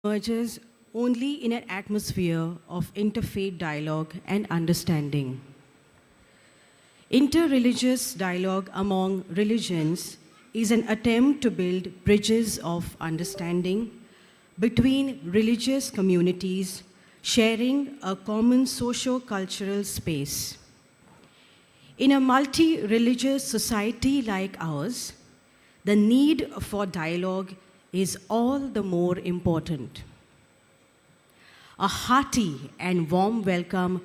Emerges only in an atmosphere of interfaith dialogue and understanding. Interreligious dialogue among religions is an attempt to build bridges of understanding between religious communities sharing a common socio-cultural space. In a multi-religious society like ours, the need for dialogue is all the more important. A hearty and warm welcome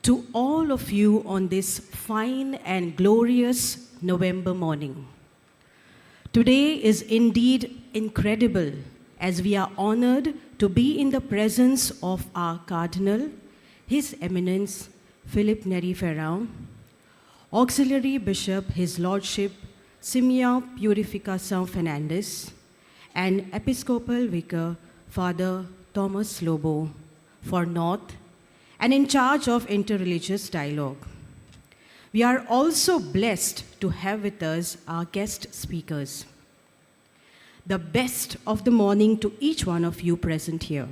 to all of you on this fine and glorious November morning. Today is indeed incredible as we are honored to be in the presence of our Cardinal, His Eminence Philip Neri Ferrao, Auxiliary Bishop His Lordship Simeon Purificação Fernandez, and Episcopal Vicar Father Thomas Lobo for North and in charge of interreligious dialogue. We are also blessed to have with us our guest speakers. The best of the morning to each one of you present here.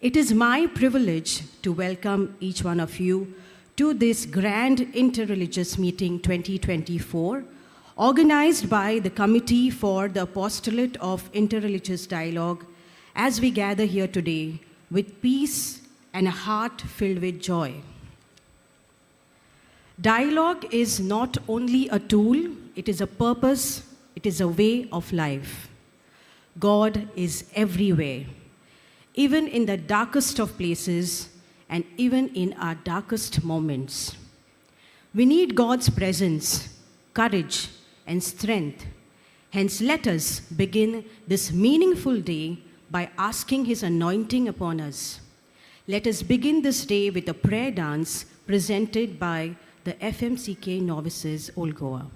It is my privilege to welcome each one of you to this grand interreligious meeting 2024, organized by the Committee for the Apostolate of Interreligious Dialogue, as we gather here today with peace and a heart filled with joy. Dialogue is not only a tool, it is a purpose, it is a way of life. God is everywhere, even in the darkest of places and even in our darkest moments. We need God's presence, courage, and strength. Hence, let us begin this meaningful day by asking His anointing upon us. Let us begin this day with a prayer dance presented by the FMCK Novices, Old Goa.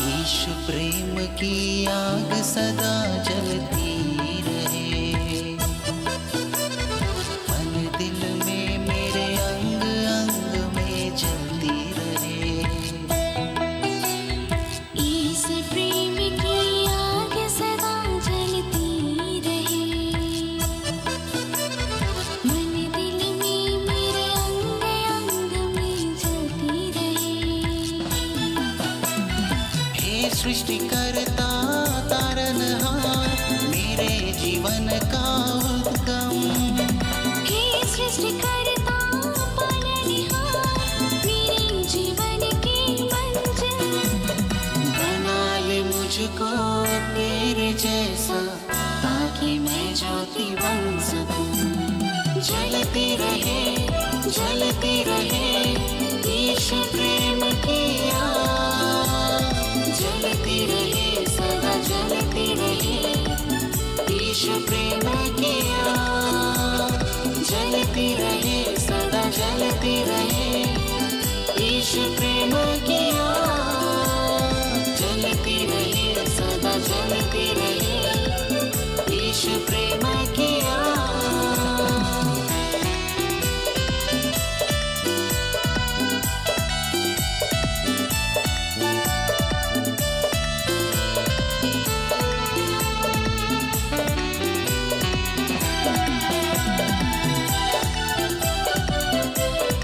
ईश प्रेम की आग सदा जलती रहे, मन दिल में मेरे अंग अंग में जलती रहे। इस प्रेम की आग सदा जलती रहे, मन दिल में मेरे अंग अंग में जलती रहे। हे सृष्टिकर्ता तारनहार, मेरे जीवन का उद्गम। हे सृष्टिकर्ता पालनहार, मेरे जीवन की मंजिल। बना ले मुझको तेरे जैसा, ताकि मैं ज्योति बन सकूं। जलती रहे, जलती रहे ईश प्रेम की आग। जलती रहे, सदा जलती रहे ईश प्रेम की आग। जलती रहे, सदा जलती रहे ईश प्रेम की आग। जलती रहे, सदा जलती रहे ईश प्रेम की आग। Thank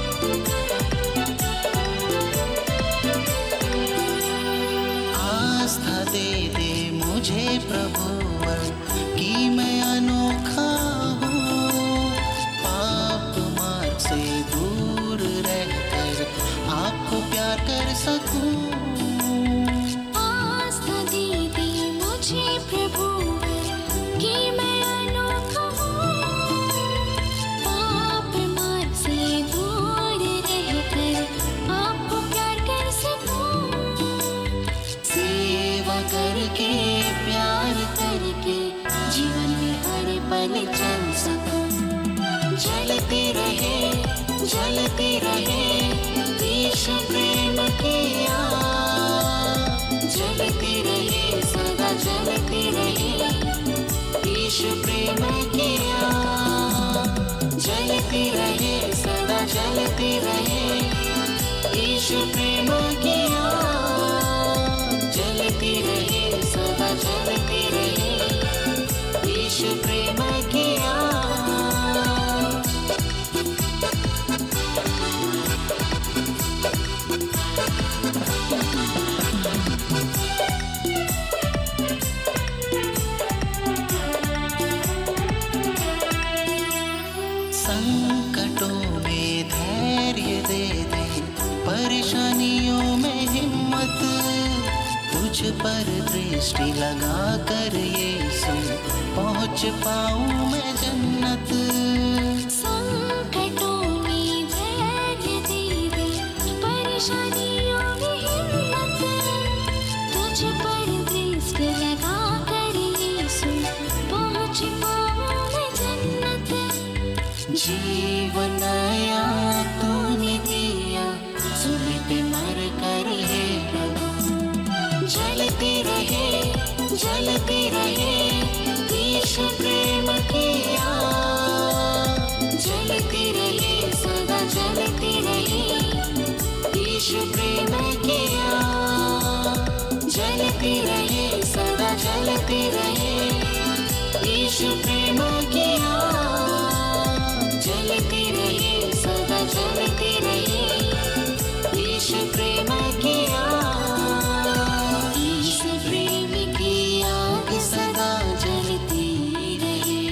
जलती रहे ईश प्रेम की आग, जलती रहे सदा जलती रहे ईश प्रेम की आग, जलती रहे सदा जलती रहे ईश प्रेम की आग। संकटों में धैर्य दे दे, परेशानियों में हिम्मत, तुझ पर दृष्टि लगा कर यीशु पहुँच पाऊँ मैं जन्नत। संकटों में धैर्य दे दे, परेशानियों में हिम्मत, तुझ पर दृष्टि लगा कर यीशु पहुँच पाऊँ मैं जन्नत। जीवन नया तूने दिया, सूली पे मर कर हे प्रभु, जलती रहे जलती रहे ईश प्रेम की आग, जलती रहे सदा जलती रहे ईश प्रेम की आग, जलती रहे सदा जलती रहे ईश प्रेम की आग, जलती रहे सदा जलती रहे ईश प्रेम की आग, ईश प्रेम की आग सदा जलती रहे।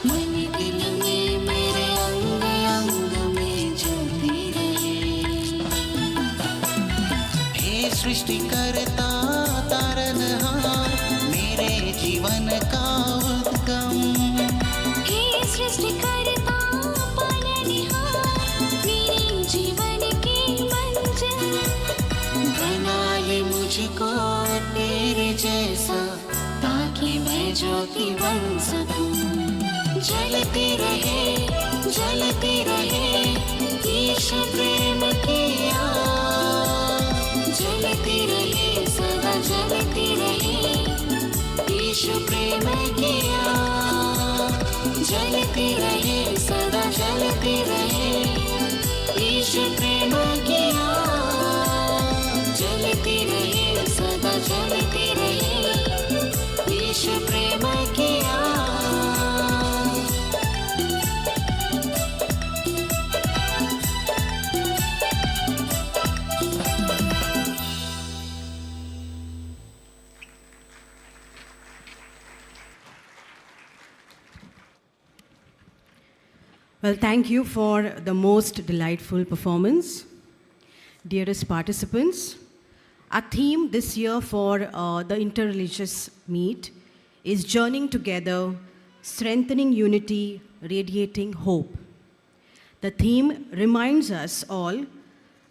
मन दिल में मेरे अंग अंग में जलती रहे। हे सृष्टिकर्ता तारनहार, मेरे जीवन का उद्गम, हे सृष्टिकर्ता पालनहार, मेरे जीवन की मंजिल, बना ले मुझको तेरे जैसा, ताकि मैं ज्योति बन सकूं। जलती रहे जलती रहे ईश प्रेम की आग, जलती रहे सदा जलती रहे ईश प्रेम की आग, जलती रहे सदा जलती रहे ईश प्रेम की आग, जलती रहे सदा जलती रहे ईश प्रेम की आग। Well, thank you for the most delightful performance. Dearest participants, our theme this year for the interreligious meet is Journeying Together, Strengthening Unity, Radiating Hope. The theme reminds us all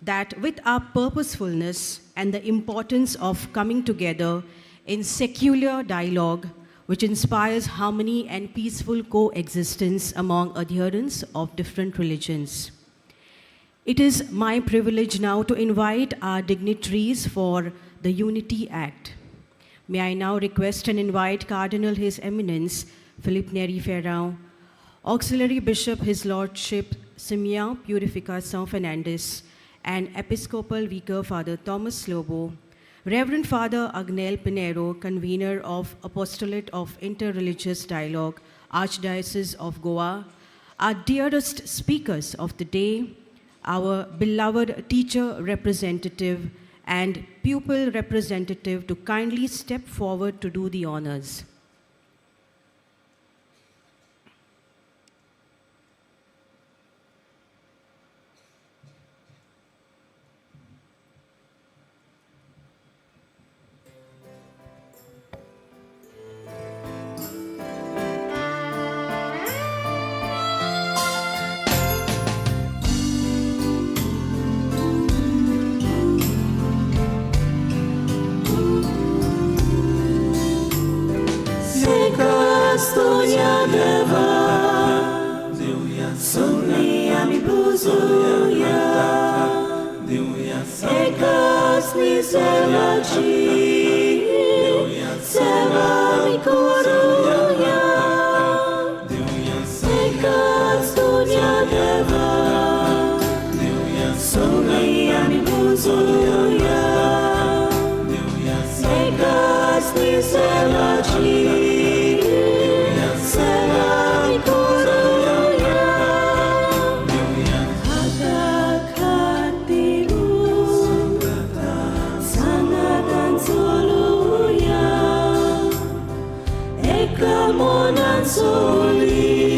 that with our purposefulness and the importance of coming together in secular dialogue, which inspires harmony and peaceful coexistence among adherents of different religions. It is my privilege now to invite our dignitaries for the Unity Act. May I now request and invite Cardinal His Eminence Philip Neri Ferrao, Auxiliary Bishop His Lordship Simeon Purificação Fernandez, and Episcopal Vicar Father Thomas Lobo, Reverend Father Agnel Pinheiro, convener of Apostolate of Interreligious Dialogue, Archdiocese of Goa, our dearest speakers of the day, our beloved teacher representative and pupil representative to kindly step forward to do the honors. Ekasni Selachi. सेवा करुया, एकाच दुनिया देवा, सगळीं आमी पुजूया, एकाच निसेवाची सेवा करुया. हाता खातीर सांगातान चलुया, एका मनान सगळीं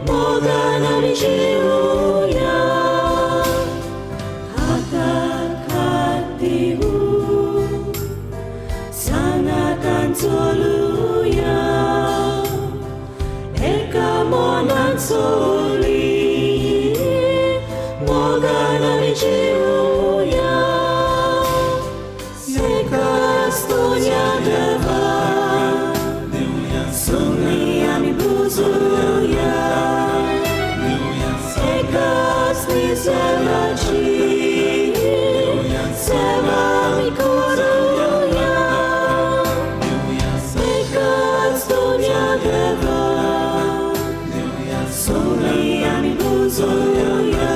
मोगान आमी जिवुया. हाता खातीर सांगातान चलुया, एका मनान सगळीं मोगान आमी जिवुया. एकाच दुनिया देवा, सगळीं आमी पुजूया, एकाच निसेवाची सेवा आमी करुया, एकाच दुनिया देवा, सगळीं आमी पुजूया,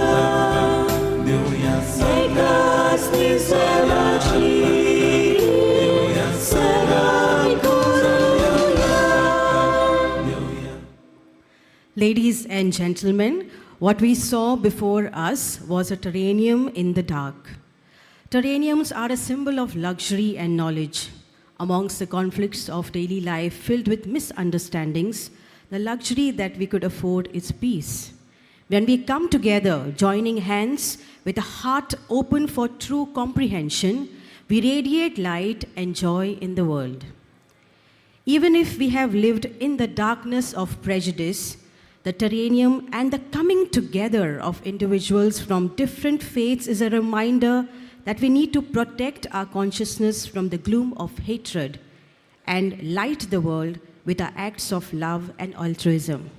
एकाच निसेवाची सेवा आमी करुया. Ladies and gentlemen, what we saw before us was a terrarium in the dark. Terrariums are a symbol of luxury and knowledge. Amongst the conflicts of daily life filled with misunderstandings, the luxury that we could afford is peace. When we come together, joining hands with a heart open for true comprehension, we radiate light and joy in the world. Even if we have lived in the darkness of prejudice, the terrarium and the coming together of individuals from different faiths is a reminder that we need to protect our consciousness from the gloom of hatred and light the world with our acts of love and altruism.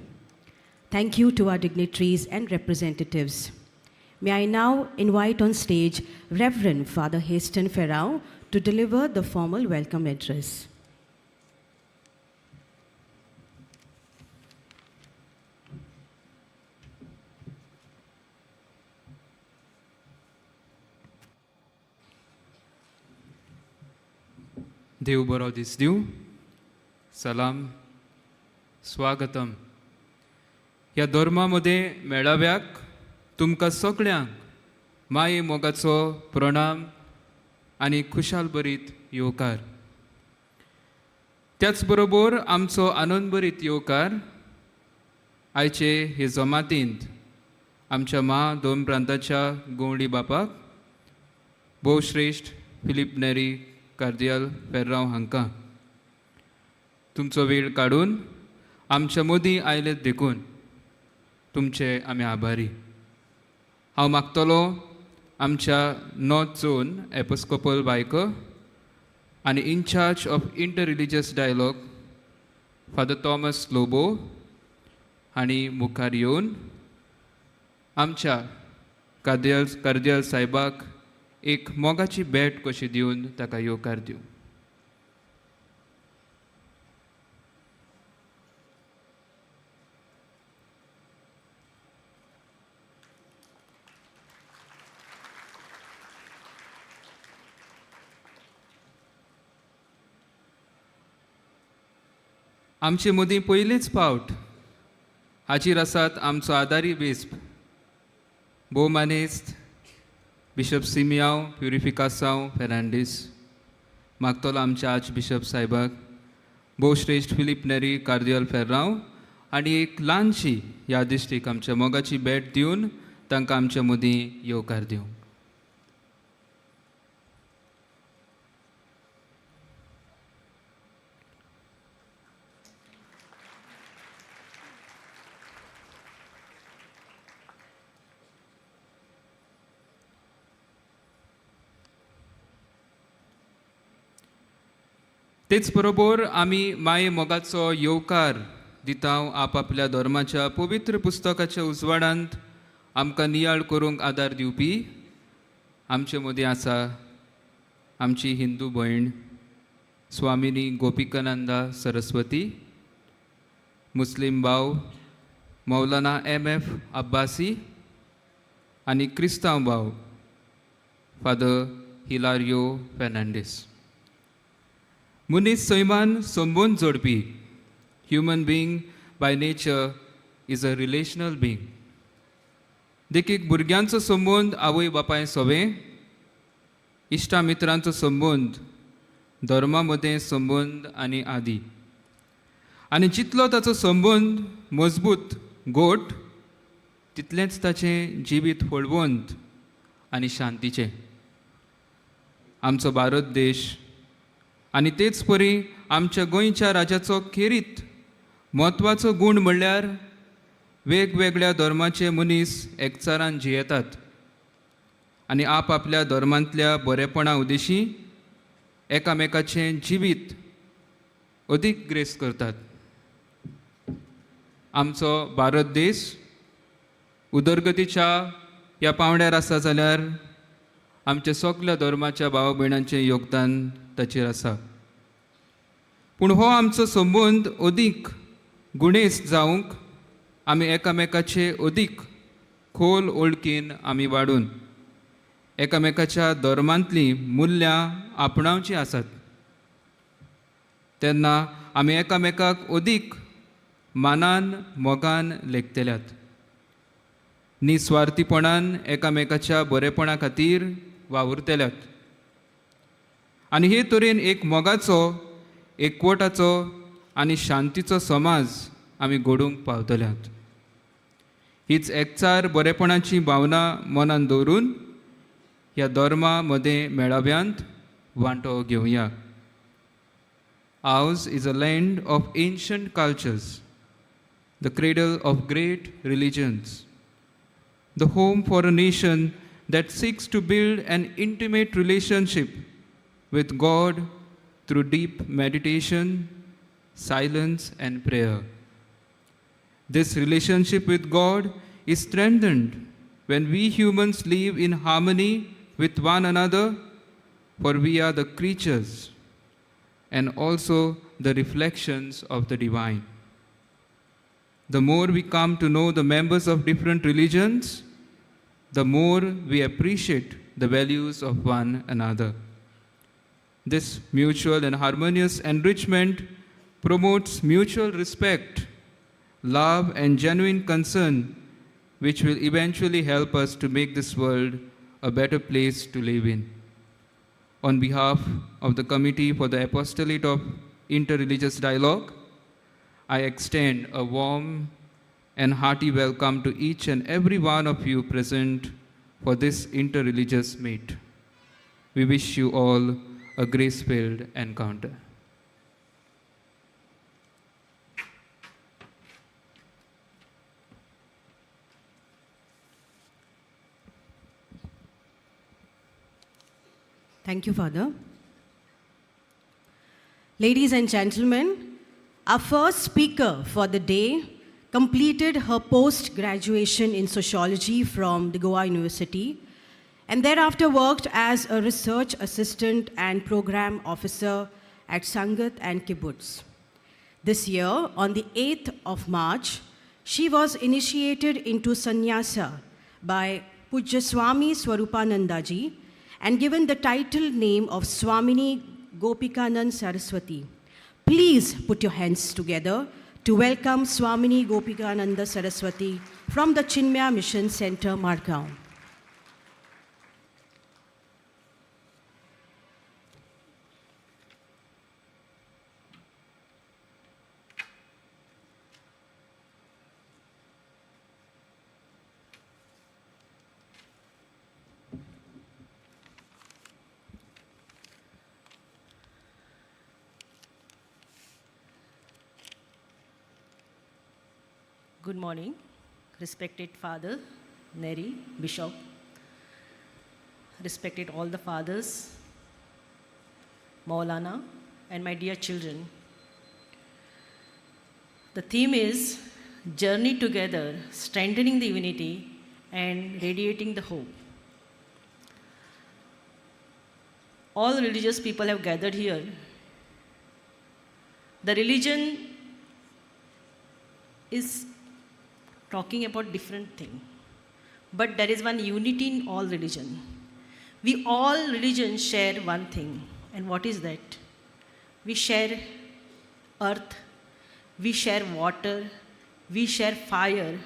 Thank you to our dignitaries and representatives. May I now invite on stage Reverend Father Haston Ferrao to deliver the formal welcome address. देव बरो दीस दिवं. सलाम, स्वागतम. ह्या धर्मा मदें मेळाव्याक तुमकां सगळ्यांक माये मोगाचो प्रणाम आनी खुशाल भरीत येवकार. त्याच बरोबर आमचो आनंद भरीत येवकार आयचे हे जमातींत आमच्या मा दोन प्रांताच्या गवळी बापाक, भोवश्रेश्ठ फिलीप नेरी कार्दियाल फेर्रांव हांकां. तुमचो वेळ काडून आमच्या मदीं आयले देखून तुमचे आमी आभारी. हांव मागतलो आमच्या नॉर्थ झोन एपिस्कोपल वायकर आनी in-charge of inter religious dialogue Father Thomas Lobo हांणी मुखार येवन आमच्या कार्दियाल कार्दियाल साहेबाक एक मोगाची भेट कशी दिवन ताका येवकार दिवं. आमचे मदीं पयलीच फावट हाजीर आसात आमचो आदारी बिस्प, भोवमानेस्त बिशप सिमियांव प्युरिफिकासांव फेर्नांडीस. मागतलो आमच्या आर्च बिशप साहेबाक, भोवश्रेश्ठ फिलीप नेरी कार्दियल फेर्रांव आनी एक ल्हानशी यादिश्टीक आमच्या मोगाची भेट दिवन तांकां आमच्या मदीं येवकार दिवंक. तेच बरोबर आमी माये मोगाचो येवकार दिता आपआपल्या धर्माच्या पवित्र पुस्तकाच्या उजवाडांत आमकां नियाळ करूंक आदार दिवपी आमचे मदीं आसा आमची हिंदू भयण. स्वामिनी गोपिकानंदा सरस्वती, मुस्लीम भाव मौलाना एम.एफ. अब्बासी आनी क्रिस्तांव भाव फादर हिलारियो फेर्नांडीस. मनीस सैमान संबंद जोडपी. Human being by nature is a relational being. देखीक, भुरग्यांचो संबंद आवय बापाय सोबें, इश्टा मित्रांचो संबंद, धर्मा मदें संबंद आनी आदी. आनी जितलो ताचो संबंद मजबूत गोट, तितलेंच ताचें जिवीत फळवंत आनी शांतीचें. आमचो भारत देश आनी तेच परी आमच्या गोंयच्या राज्याचो खेरीत म्हत्वाचो गूण म्हणल्यार वेगवेगळ्या धर्माचे मनीस एकचारान जियेतात आनी आपआपल्या धर्मांतल्या बरेपणा उद्देशी एकामेकाचें जिवीत अदीक ग्रेस करतात. आमचो भारत देश उदरगतीच्या ह्या पांवड्यार आसा जाल्यार आमच्या सगल्या धर्माच्या भाव भयणांचें योगदान ताचेर आसा. पूण हो आमचो संबंद अदीक गुणेस्त जावंक आमी एकामेकाचे अदीक खोल ओळखीन आमी वाडून एकामेकाच्या धर्मांतलीं मुल्यां आपणावचीं आसात. तेन्ना आमी एकामेकाक अदीक मानान मोगान लेखतल्यात, निस्वार्थीपणान एकामेकाच्या बरेपणा खातीर वावुरतल्यात आनी हे तरेन एक मोगाचो, एकवटाचो आनी शांतीचो समाज आमी घडोवंक पावतल्यात. हीच एकचार बरेपणाची भावना मनान दवरून ह्या धर्मा मदें मेळाव्यांत वांटो घेवया. Ours is a land of ancient cultures, the cradle of great religions, the home for a nation that seeks to build an intimate relationship with God through deep meditation, silence, and prayer. This relationship with God is strengthened when we humans live in harmony with one another, for we are the creatures and also the reflections of the divine. The more we come to know the members of different religions, the more we appreciate the values of one another. This mutual and harmonious enrichment promotes mutual respect, love, and genuine concern, which will eventually help us to make this world a better place to live in. On behalf of the Committee for the Apostolate of Interreligious Dialogue, I extend a warm and hearty welcome to each and every one of you present for this interreligious meet. We wish you all a grace filled encounter. Thank you, Father. Ladies and gentlemen, our first speaker for the day completed her post graduation in sociology from the Goa University and thereafter worked as a research assistant and program officer at Sangat and Kibbutz. This year, on the 8th of March, she was initiated into sannyasa by Pujya Swami Swarupanandaji and given the title name of Swamini Gopikanand Saraswati. Please put your hands together to welcome Swamini Gopikananda Saraswati from the Chinmaya Mission Center, Margao. Good morning, respected Father, Neri, Bishop, respected all the fathers, Maulana, and my dear children. The theme is Journey Together, Strengthening the Unity and Radiating the Hope. All religious people have gathered here The religion is talking about different thing, but there is one unity in all religion. We all religions share one thing, and what is that? We share earth, we share water, we share fire,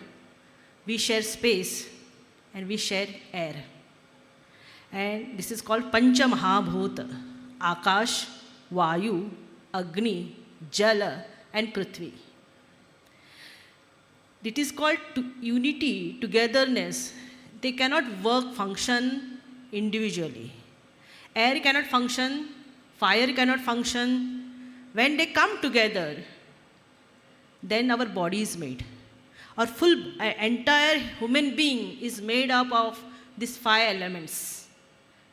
we share space, and we share air. And this is called Pancha Mahabhuta: Akash, Vayu, Agni, Jala, and Prithvi. It is called unity, togetherness. They cannot work, function individually. Air cannot function, fire cannot function. When they come together, then our body is made. Our full entire human being is made up of these five elements.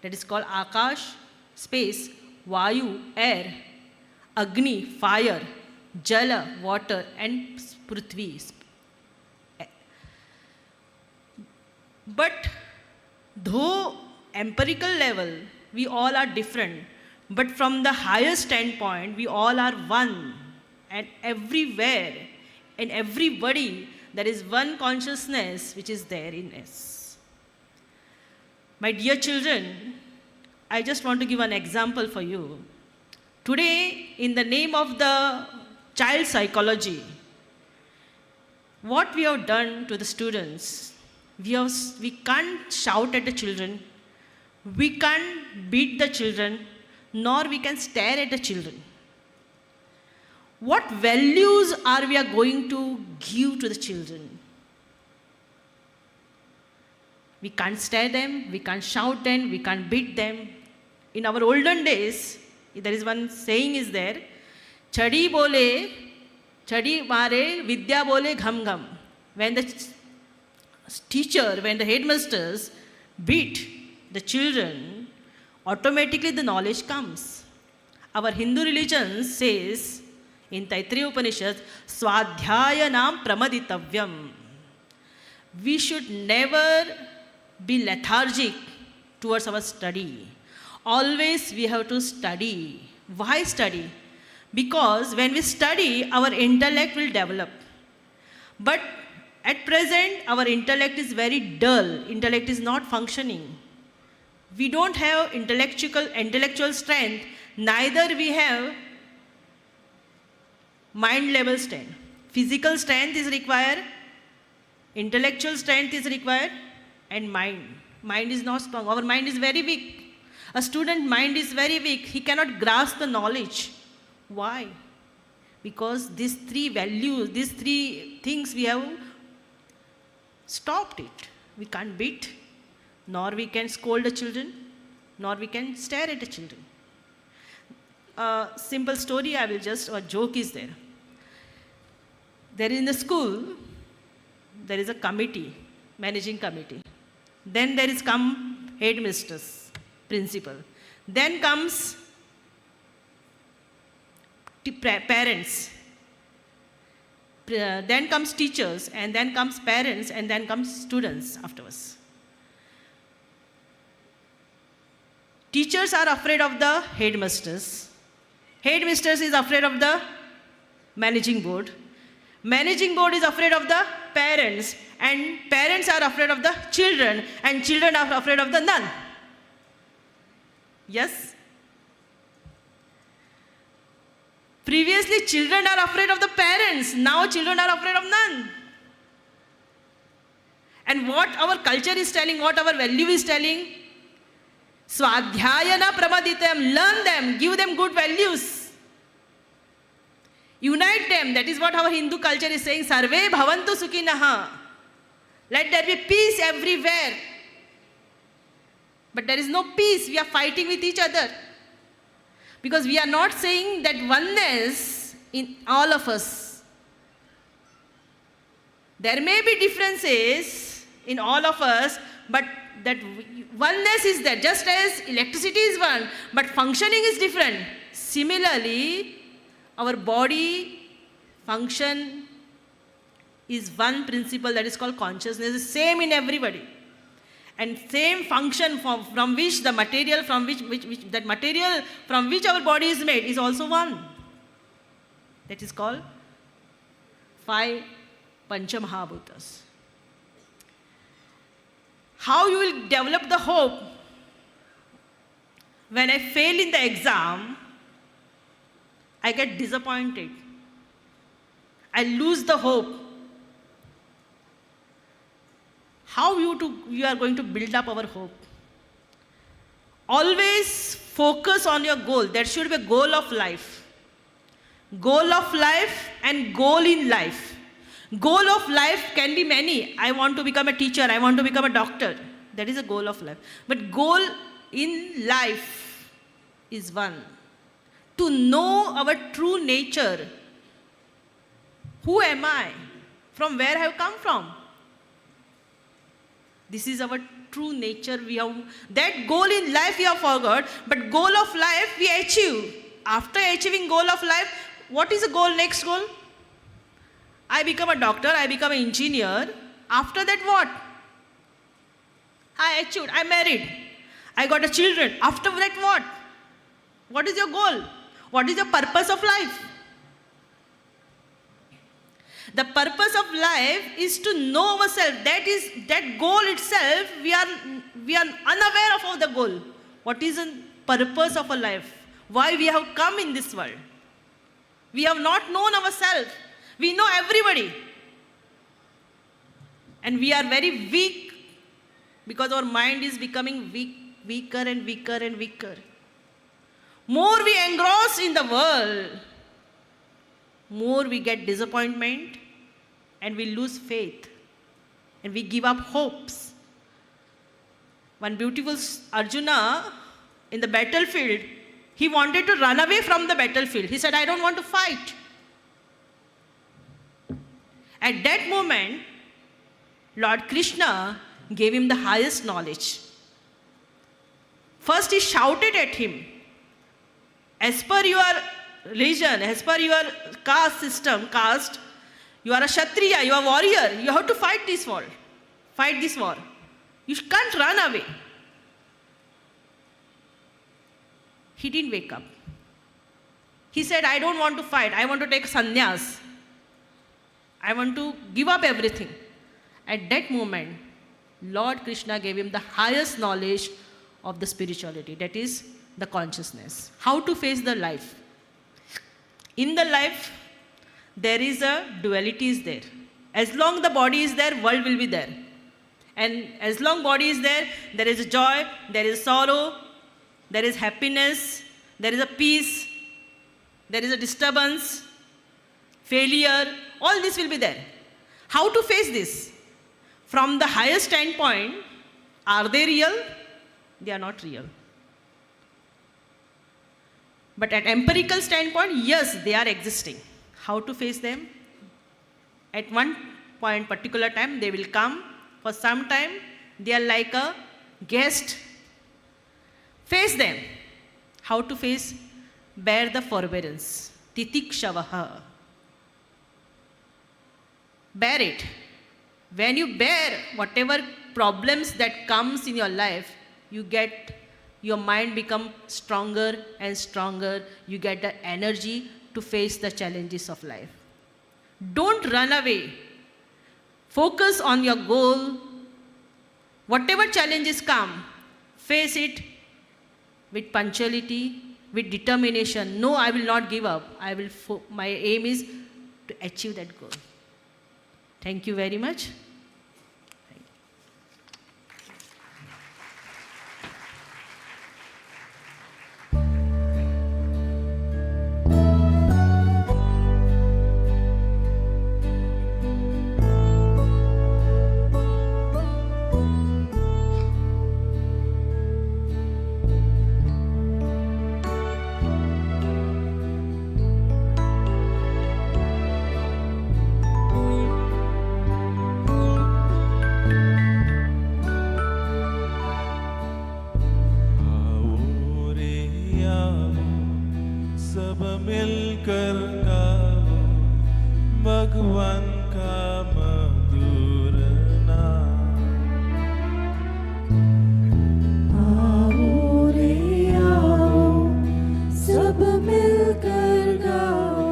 That is called Akash, space, Vayu, air, Agni, fire, Jala, water, and Prithvi. But though empirical level, we all are different, but from the highest standpoint, we all are one. And everywhere, in everybody, there is one consciousness which is there in us. My dear children, I just want to give an example for you. Today, in the name of the child psychology, what we have done to the students, we can't shout at the children, we can't beat the children, nor we can stare at the children. What values are we are going to give to the children? We can't stare them, we can't shout them, we can't beat them. In our olden days, there is one saying is there, chadi bole, chadi mare, vidya bole gham gham. When the teacher, when the headmasters beat the children, automatically the knowledge comes. Our Hindu religion says in Taittiriya Upanishad, Swadhyayanam pramaditavyam. We should never be lethargic towards our study. Always we have to study. Why study? Because when we study, our intellect will develop. But at present, our intellect is very dull. Intellect is not functioning. We don't have intellectual strength, neither we have mind level strength. Physical strength is required, intellectual strength is required, and mind. Mind is not strong. Our mind is very weak. A student mind is very weak. He cannot grasp the knowledge. Why? Because these three values, these three things we have stopped it. We can't beat, nor we can scold the children, nor we can stare at the children. A simple story I will just, or joke is there. There in the school, there is a committee, managing committee. Then there is come headmistress, principal. Then comes parents. Then comes teachers, and then comes parents, and then comes students afterwards. Teachers are afraid of the headmasters. Headmistress is afraid of the managing board. Managing board is afraid of the parents, and parents are afraid of the children, and children are afraid of the nun. Yes? Previously, children are afraid of the parents. Now, children are afraid of none. And what our culture is telling, what our value is telling, Swadhyayana pramaditam, learn them, give them good values. Unite them. That is what our Hindu culture is saying. Sarve bhavantu sukhinaha. Let there be peace everywhere. But there is no peace. We are fighting with each other. Because we are not saying that oneness in all of us. There may be differences in all of us, but that oneness is there. Just as electricity is one, but functioning is different. Similarly, our body function is one principle that is called consciousness, is same in everybody. And same function from which the material, from which that material from which our body is made is also one. That is called 5 Panchamahabhutas. How you will develop the hope? When I fail in the exam, I get disappointed. I lose the hope. How you are going to build up our hope? Always focus on your goal. There should be a goal of life. Goal of life and goal in life. Goal of life can be many. I want to become a teacher. I want to become a doctor. That is a goal of life. But goal in life is one. To know our true nature. Who am I? From where I have come from? This is our true nature. We have that goal in life we have forgot, but goal of life we achieve. After achieving goal of life, what is the goal, next goal? I become a doctor, I become an engineer. After that what? I achieved, I married, I got a children. After that what? What is your goal? What is your purpose of life? The purpose of life is to know ourselves. That is, that goal itself, we are unaware of the goal. What is the purpose of a life? Why we have come in this world? We have not known ourselves. We know everybody. And we are very weak because our mind is becoming weak, weaker and weaker and weaker. More we engross in the world, more we get disappointment and we lose faith and we give up hopes. One beautiful Arjuna in the battlefield, he wanted to run away from the battlefield. He said, I don't want to fight. At that moment, Lord Krishna gave him the highest knowledge. First he shouted at him, as per your religion, as per your caste system, caste, you are a Kshatriya, you are a warrior, you have to fight this war. Fight this war. You can't run away. He didn't wake up. He said, I don't want to fight, I want to take sannyas. I want to give up everything. At that moment, Lord Krishna gave him the highest knowledge of the spirituality, that is the consciousness. How to face the life. In the life, there is a duality is there. As long the body is there, world will be there. And as long body is there, there is joy, there is sorrow, there is happiness, there is a peace, there is a disturbance, failure, all this will be there. How to face this? From the highest standpoint, are they real? They are not real. But at empirical standpoint, yes, they are existing. How to face them? At one point, particular time, they will come. For some time, they are like a guest. Face them. How to face? Bear the forbearance. Titikshavaha. Bear it. When you bear whatever problems that comes in your life, you get your mind become stronger and stronger. You get the energy to face the challenges of life. Don't run away. Focus on your goal. Whatever challenges come, face it with punctuality, with determination. No, I will not give up. My aim is to achieve that goal. Thank you very much. सब मिलकर गाओ भगवान का मधुर नाम। आओ रे आओ सब मिलकर गाओ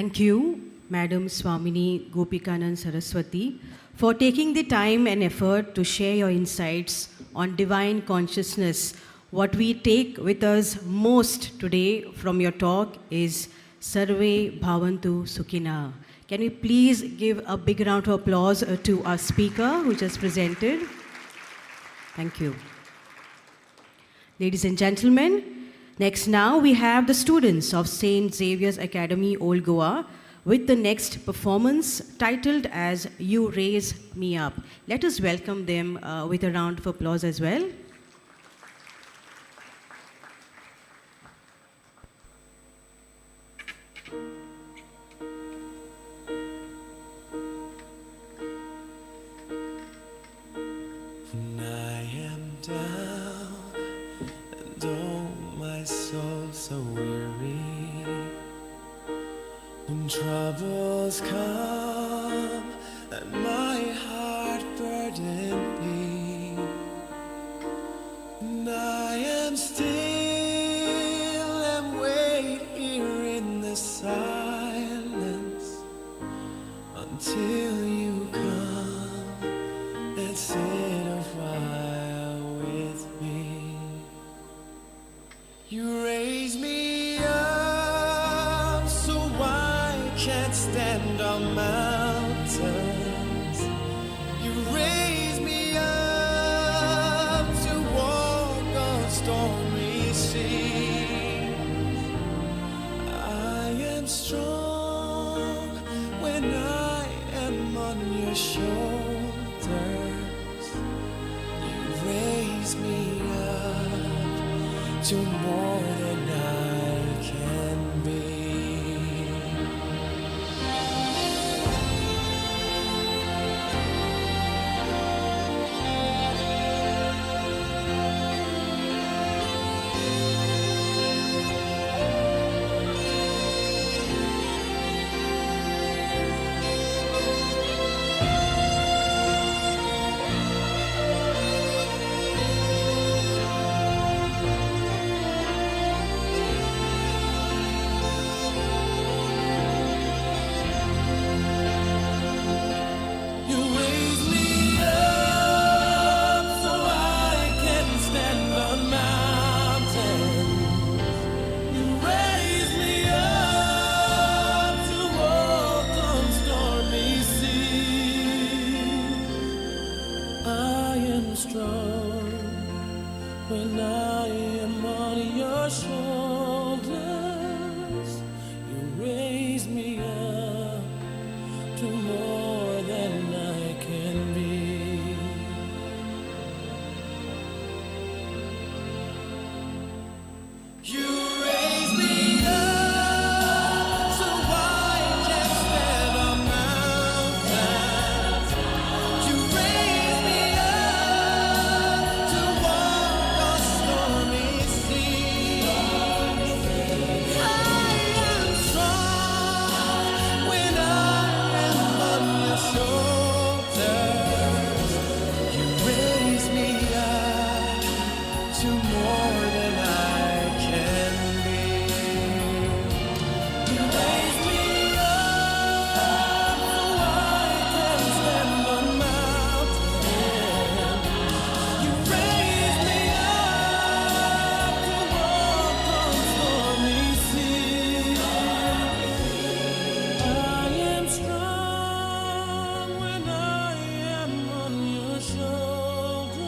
Thank you, Madam Swamini Gopikanand Saraswati, for taking the time and effort to share your insights on divine consciousness. What we take with us most today from your talk is Sarve Bhavantu Sukhina. Can we please give a big round of applause to our speaker who just presented? Thank you. Ladies and gentlemen, next now we have the students of St. Xavier's Academy, Old Goa, with the next performance titled as You Raise Me Up. Let us welcome them with a round of applause as well. When I am down and oh my soul so weary, when troubles come and my heart burdened be, and I am still and wait here in the silence until you come and sit a while with me. You raise me up so I can't stand on mountains. You raise me up to walk on stormy seas. I am strong when I am on your shoulders. You raise me up to more than I can be. You raise me up so I can stand on mountains. You raise me up to walk on stormy seas. I am strong when I am on your shoulders. You raise me up to more than I can be. You raise me up so I can stand on mountains. You raise me up to walk on stormy seas. I am strong when I am on your shoulders. You raise me up to more than I can be. You raise me up so I can stand on mountains. You raise me up to walk on stormy seas. I am strong when I am on your shoulders.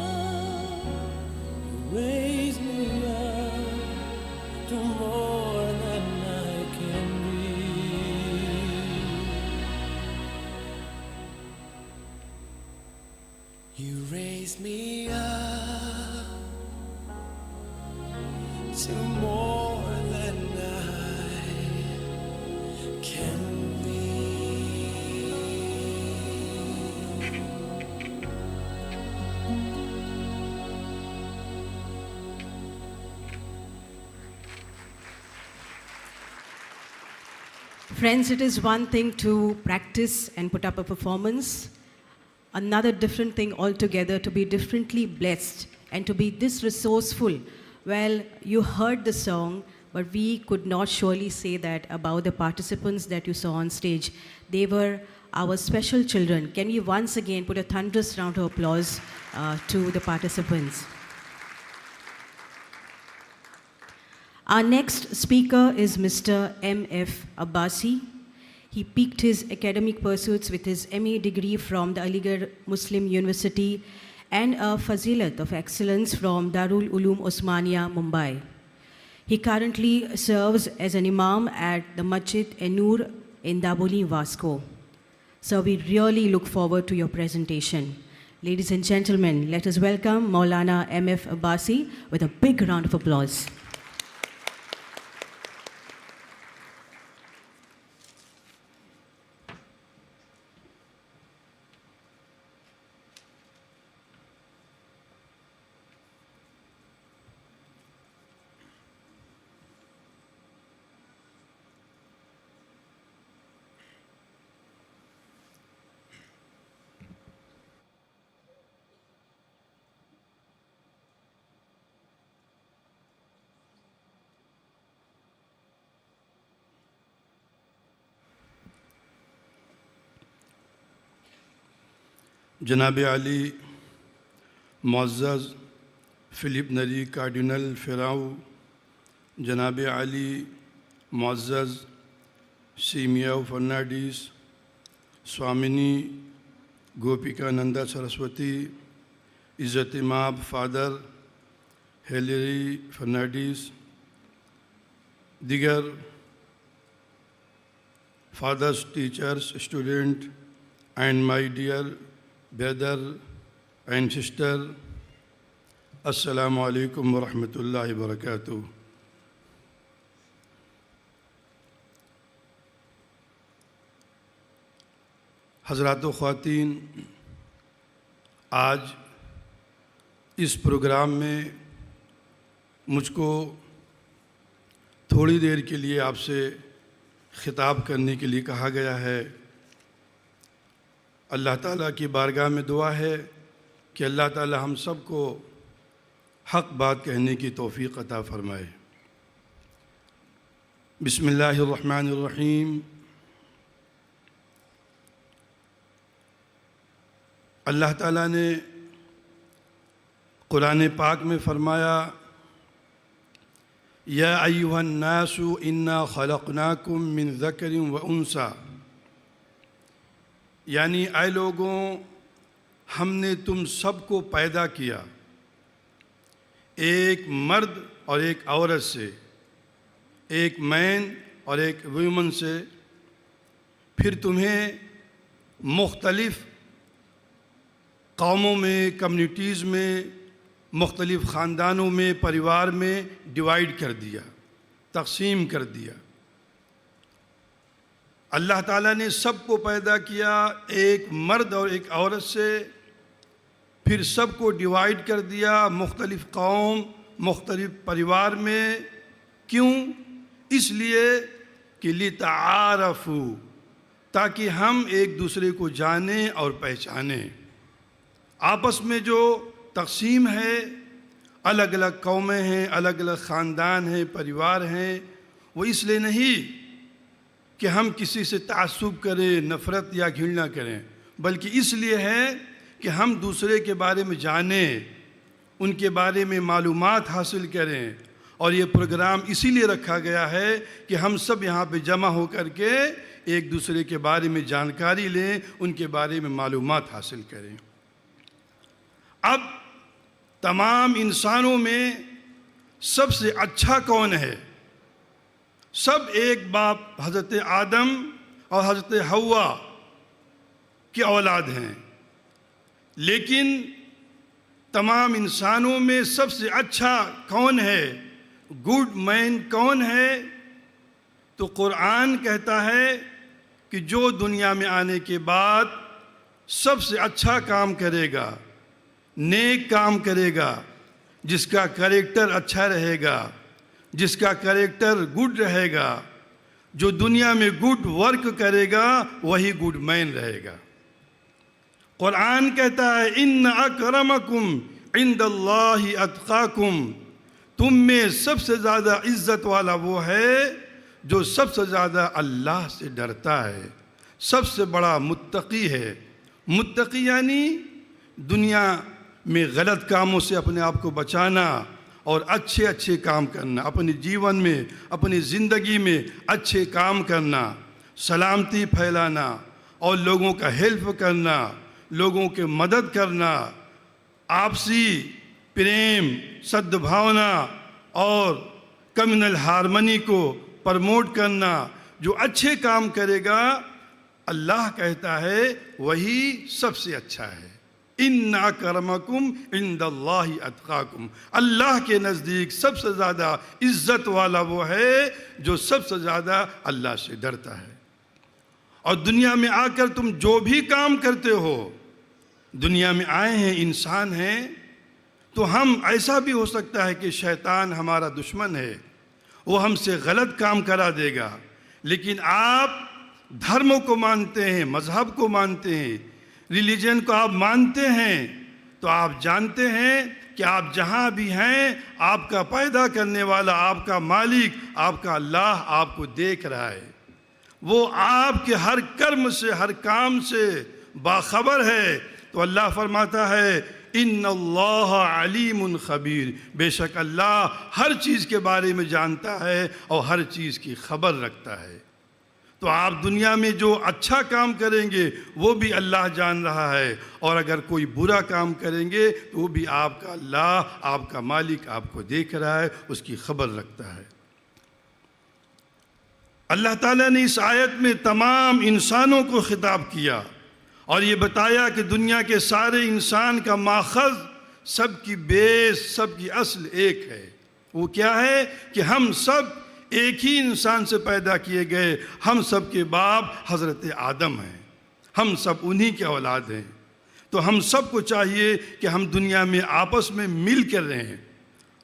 You raise me up to more than I can be. You raise me up to more than I can be. Friends, it is one thing to practice and put up a performance, another different thing altogether to be differently blessed and to be this resourceful. Well, you heard the song, But we could not surely say that about the participants that you saw on stage. They were our special children. Can we once again put a thunderous round of applause to the participants? Our next speaker is Mr. M.F. Abbasi. He peaked his academic pursuits with his MA degree from the Aligarh Muslim University and a Fazilat of Excellence from Darul Uloom Osmania, Mumbai. He currently serves as an imam at the Masjid Enur in Daboli, Vasco. So we really look forward to your presentation. Ladies and gentlemen, let us welcome Maulana M.F. Abbasi with a big round of applause. जनाब आली मुअज़्ज़ज़ Philip नरी cardinal फेराऊ, जनाब आली मुअज़्ज़ज़ सीमियाओ फर्नांडिस, स्वामिनी गोपिकानंदा सरस्वती, इज़्ज़त माब father Hilary Fernandes, दिगर fathers, teachers, student and my dear brother and sister, अस्सलामु अलैकुम व रहमतुल्लाहि व बरकातुहू। हज़रात व ख़वातीन, आज इस प्रोग्राम में मुझको थोड़ी देर के लिए आपसे ख़िताब करने के लिए कहा गया है। अल्लाह ताला की बारगाह में दुआ है कि अल्लाह ताला हम सब को हक़ बात कहने की तौफ़ीक़ अता फ़रमाए। बिस्मिल्लाहिर्रहमानिर्रहीम। अल्लाह ताला ने कुरान पाक में फ़रमाया, या अय्युहन्नासु इन्ना खलक़नाकुम मिन ज़करिन व उन्सा, यानी आए लोगों, हमने तुम सबको पैदा किया एक मर्द और एक औरत से, एक मैन और एक वुमन से, फिर तुम्हें मुख्तलिफ़ कौमों में, कम्युनिटीज़ में, मुख्तलिफ़ ख़ानदानों में, परिवार में डिवाइड कर दिया, तक़सीम कर दिया। अल्लाह ताला ने सबको पैदा किया एक मर्द और एक औरत से, फिर सबको डिवाइड कर दिया मुख्तलिफ़ कौम, मुख्तलिफ़ परिवार में। क्यों? इसलिए कि लिताआरफू, ताकि हम एक दूसरे को जानें और पहचानें। आपस में जो तक़सीम है, अलग अलग कौमें हैं, अलग अलग ख़ानदान हैं, परिवार हैं, वो इसलिए नहीं कि हम किसी से तास्सुब करें, नफ़रत या घृणा करें, बल्कि इसलिए है कि हम दूसरे के बारे में जानें, उनके बारे में मालूमात हासिल करें। और ये प्रोग्राम इसीलिए रखा गया है कि हम सब यहाँ पे जमा हो कर के एक दूसरे के बारे में जानकारी लें, उनके बारे में मालूमात हासिल करें। अब तमाम इंसानों में सबसे अच्छा कौन है? सब एक बाप हज़रत आदम और हज़रत हव्वा की औलाद हैं, लेकिन तमाम इंसानों में सबसे अच्छा कौन है, गुड मैन कौन है? तो कुरान कहता है कि जो दुनिया में आने के बाद सबसे अच्छा काम करेगा, नेक काम करेगा, जिसका करेक्टर अच्छा रहेगा, जिसका करेक्टर गुड रहेगा, जो दुनिया में गुड वर्क करेगा, वही गुड मैन रहेगा। कुरान कहता है, इन्न अकरमकुम इंदल्लाहि अतकाकुम, तुम में सबसे ज़्यादा इज़्ज़त वाला वो है जो सबसे ज़्यादा अल्लाह से डरता है, सबसे बड़ा मुत्तकी है। मुत्तकी यानी दुनिया में गलत कामों से अपने आप को बचाना और अच्छे अच्छे काम करना, अपने जीवन में, अपनी ज़िंदगी में अच्छे काम करना, सलामती फैलाना और लोगों का हेल्प करना, लोगों के मदद करना, आपसी प्रेम, सद्भावना और कम्युनल हारमनी को प्रमोट करना। जो अच्छे काम करेगा, अल्लाह कहता है, वही सबसे अच्छा है। إن أكرمكم عند الله أتقاكم। अल्लाह के नज़दीक सबसे ज़्यादा इज़्ज़त वाला वो है जो सबसे ज़्यादा अल्लाह से डरता है। और दुनिया में आकर तुम जो भी काम करते हो, दुनिया में आए हैं, इंसान हैं, तो हम ऐसा भी हो सकता है कि शैतान हमारा दुश्मन है, वो हमसे गलत काम करा देगा। लेकिन आप धर्म को मानते हैं, मज़हब को मानते हैं, रिलीजन को आप मानते हैं, तो आप जानते हैं कि आप जहाँ भी हैं, आपका पैदा करने वाला, आपका मालिक, आपका अल्लाह आपको देख रहा है। वो आपके हर कर्म से, हर काम से बाखबर है। तो अल्लाह फरमाता है, إن الله عليم خبير। बेशक अल्लाह हर चीज़ के बारे में जानता है और हर चीज़ की खबर रखता है। तो आप दुनिया में जो अच्छा काम करेंगे, वो भी अल्लाह जान रहा है और अगर कोई बुरा काम करेंगे तो वो भी आपका अल्लाह, आपका मालिक आपको देख रहा है, उसकी खबर रखता है। अल्लाह ताला ने इस आयत में तमाम इंसानों को ख़िताब किया और ये बताया कि दुनिया के सारे इंसान का माखज़, सबकी बेस, सबकी असल एक है। वो क्या है कि हम सब एक ही इंसान से पैदा किए गए। हम सब के बाप हज़रत आदम हैं, हम सब उन्हीं के औलाद हैं। तो हम सब को चाहिए कि हम दुनिया में आपस में मिल कर रहें।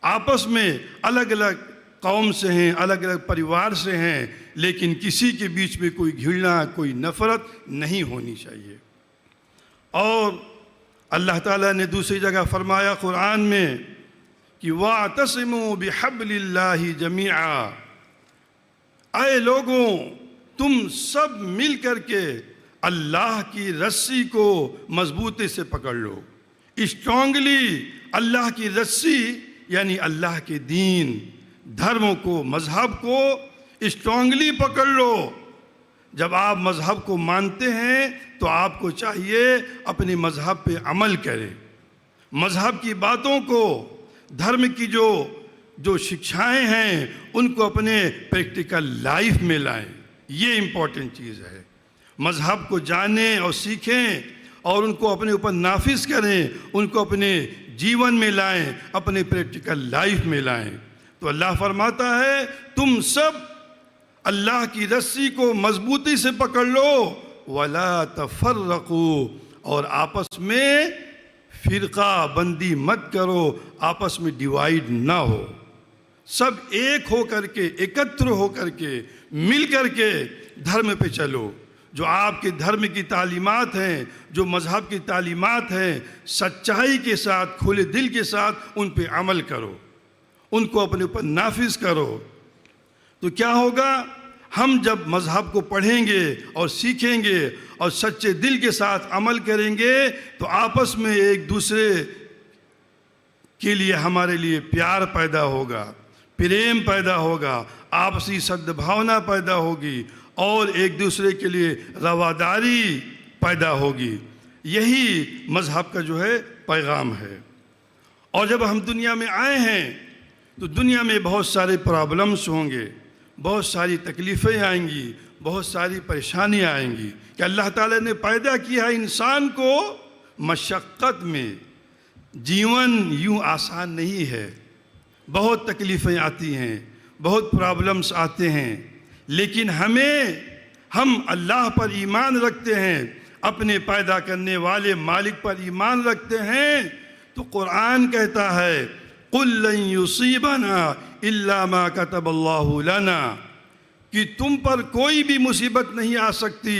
आपस में अलग अलग कौम से हैं, अलग अलग परिवार से हैं, लेकिन किसी के बीच में कोई घृणा, कोई नफ़रत नहीं होनी चाहिए। और अल्लाह ताला ने दूसरी जगह फरमाया कुरान में कि واعتصموا بحبل الله جميعا। आए लोगों, तुम सब मिल कर के अल्लाह की रस्सी को मजबूती से पकड़ लो, स्ट्रांगली। अल्लाह की रस्सी यानी अल्लाह के दीन, धर्म को, मज़हब को स्ट्रांगली पकड़ लो। जब आप मज़हब को मानते हैं तो आपको चाहिए अपने मज़हब पे अमल करें, मज़हब की बातों को, धर्म की जो जो शिक्षाएं हैं, उनको अपने प्रैक्टिकल लाइफ में लाएं। ये इम्पोर्टेंट चीज़ है। मज़हब को जानें और सीखें और उनको अपने ऊपर नाफिज करें, उनको अपने जीवन में लाएं, अपने प्रैक्टिकल लाइफ में लाएं। तो अल्लाह फरमाता है, तुम सब अल्लाह की रस्सी को मजबूती से पकड़ लो, ولا تفرقوا, और आपस में फ़िरका बंदी मत करो, आपस में डिवाइड ना हो। सब एक हो करके, एकत्र हो करके, मिल करके धर्म पे चलो। जो आपके धर्म की तालीमात हैं, जो मज़हब की तालीमात हैं, सच्चाई के साथ, खुले दिल के साथ उन पे अमल करो, उनको अपने ऊपर नाफिज करो। तो क्या होगा? हम जब मज़हब को पढ़ेंगे और सीखेंगे और सच्चे दिल के साथ अमल करेंगे, तो आपस में एक दूसरे के लिए, हमारे लिए प्यार पैदा होगा, प्रेम पैदा होगा, आपसी सद्भावना पैदा होगी और एक दूसरे के लिए रवादारी पैदा होगी। यही मज़हब का जो है पैगाम है। और जब हम दुनिया में आए हैं तो दुनिया में बहुत सारे प्रॉब्लम्स होंगे, बहुत सारी तकलीफ़ें आएंगी, बहुत सारी परेशानियाँ आएंगी कि अल्लाह ताला ने पैदा किया है इंसान को मशक्क़त में। जीवन यूँ आसान नहीं है। बहुत तकलीफ़ें आती हैं, बहुत प्रॉब्लम्स आते हैं, लेकिन हमें हम अल्लाह पर ईमान रखते हैं, अपने पैदा करने वाले मालिक पर ईमान रखते हैं, तो कुरान कहता है, قل لن يصيبنا إلا ما كتب الله لنا, कि तुम पर कोई भी मुसीबत नहीं आ सकती।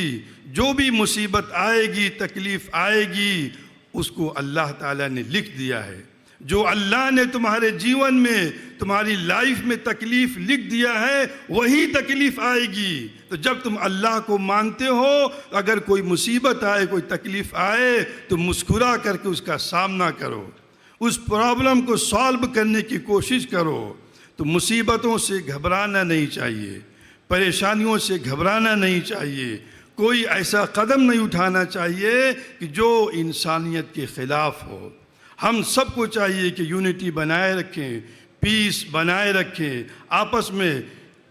जो भी मुसीबत आएगी, तकलीफ़ आएगी, उसको अल्लाह ताला ने लिख दिया है। जो अल्लाह ने तुम्हारे जीवन में, तुम्हारे ज़िंदगी में लिखा है, वो तुम्हारे ऊपर तुम्हारी लाइफ में तकलीफ़ लिख दिया है, वही तकलीफ़ आएगी। तो जब तुम अल्लाह को मानते हो, अगर कोई मुसीबत आए, कोई तकलीफ़ आए, तो मुस्कुरा करके उसका सामना करो, उस प्रॉब्लम को सॉल्व करने की कोशिश करो। तो मुसीबतों से घबराना नहीं चाहिए, परेशानियों से घबराना नहीं चाहिए, कोई ऐसा कदम नहीं उठाना चाहिए कि जो इंसानियत के ख़िलाफ़ हो। हम सबको चाहिए कि यूनिटी बनाए रखें, पीस बनाए रखें, आपस में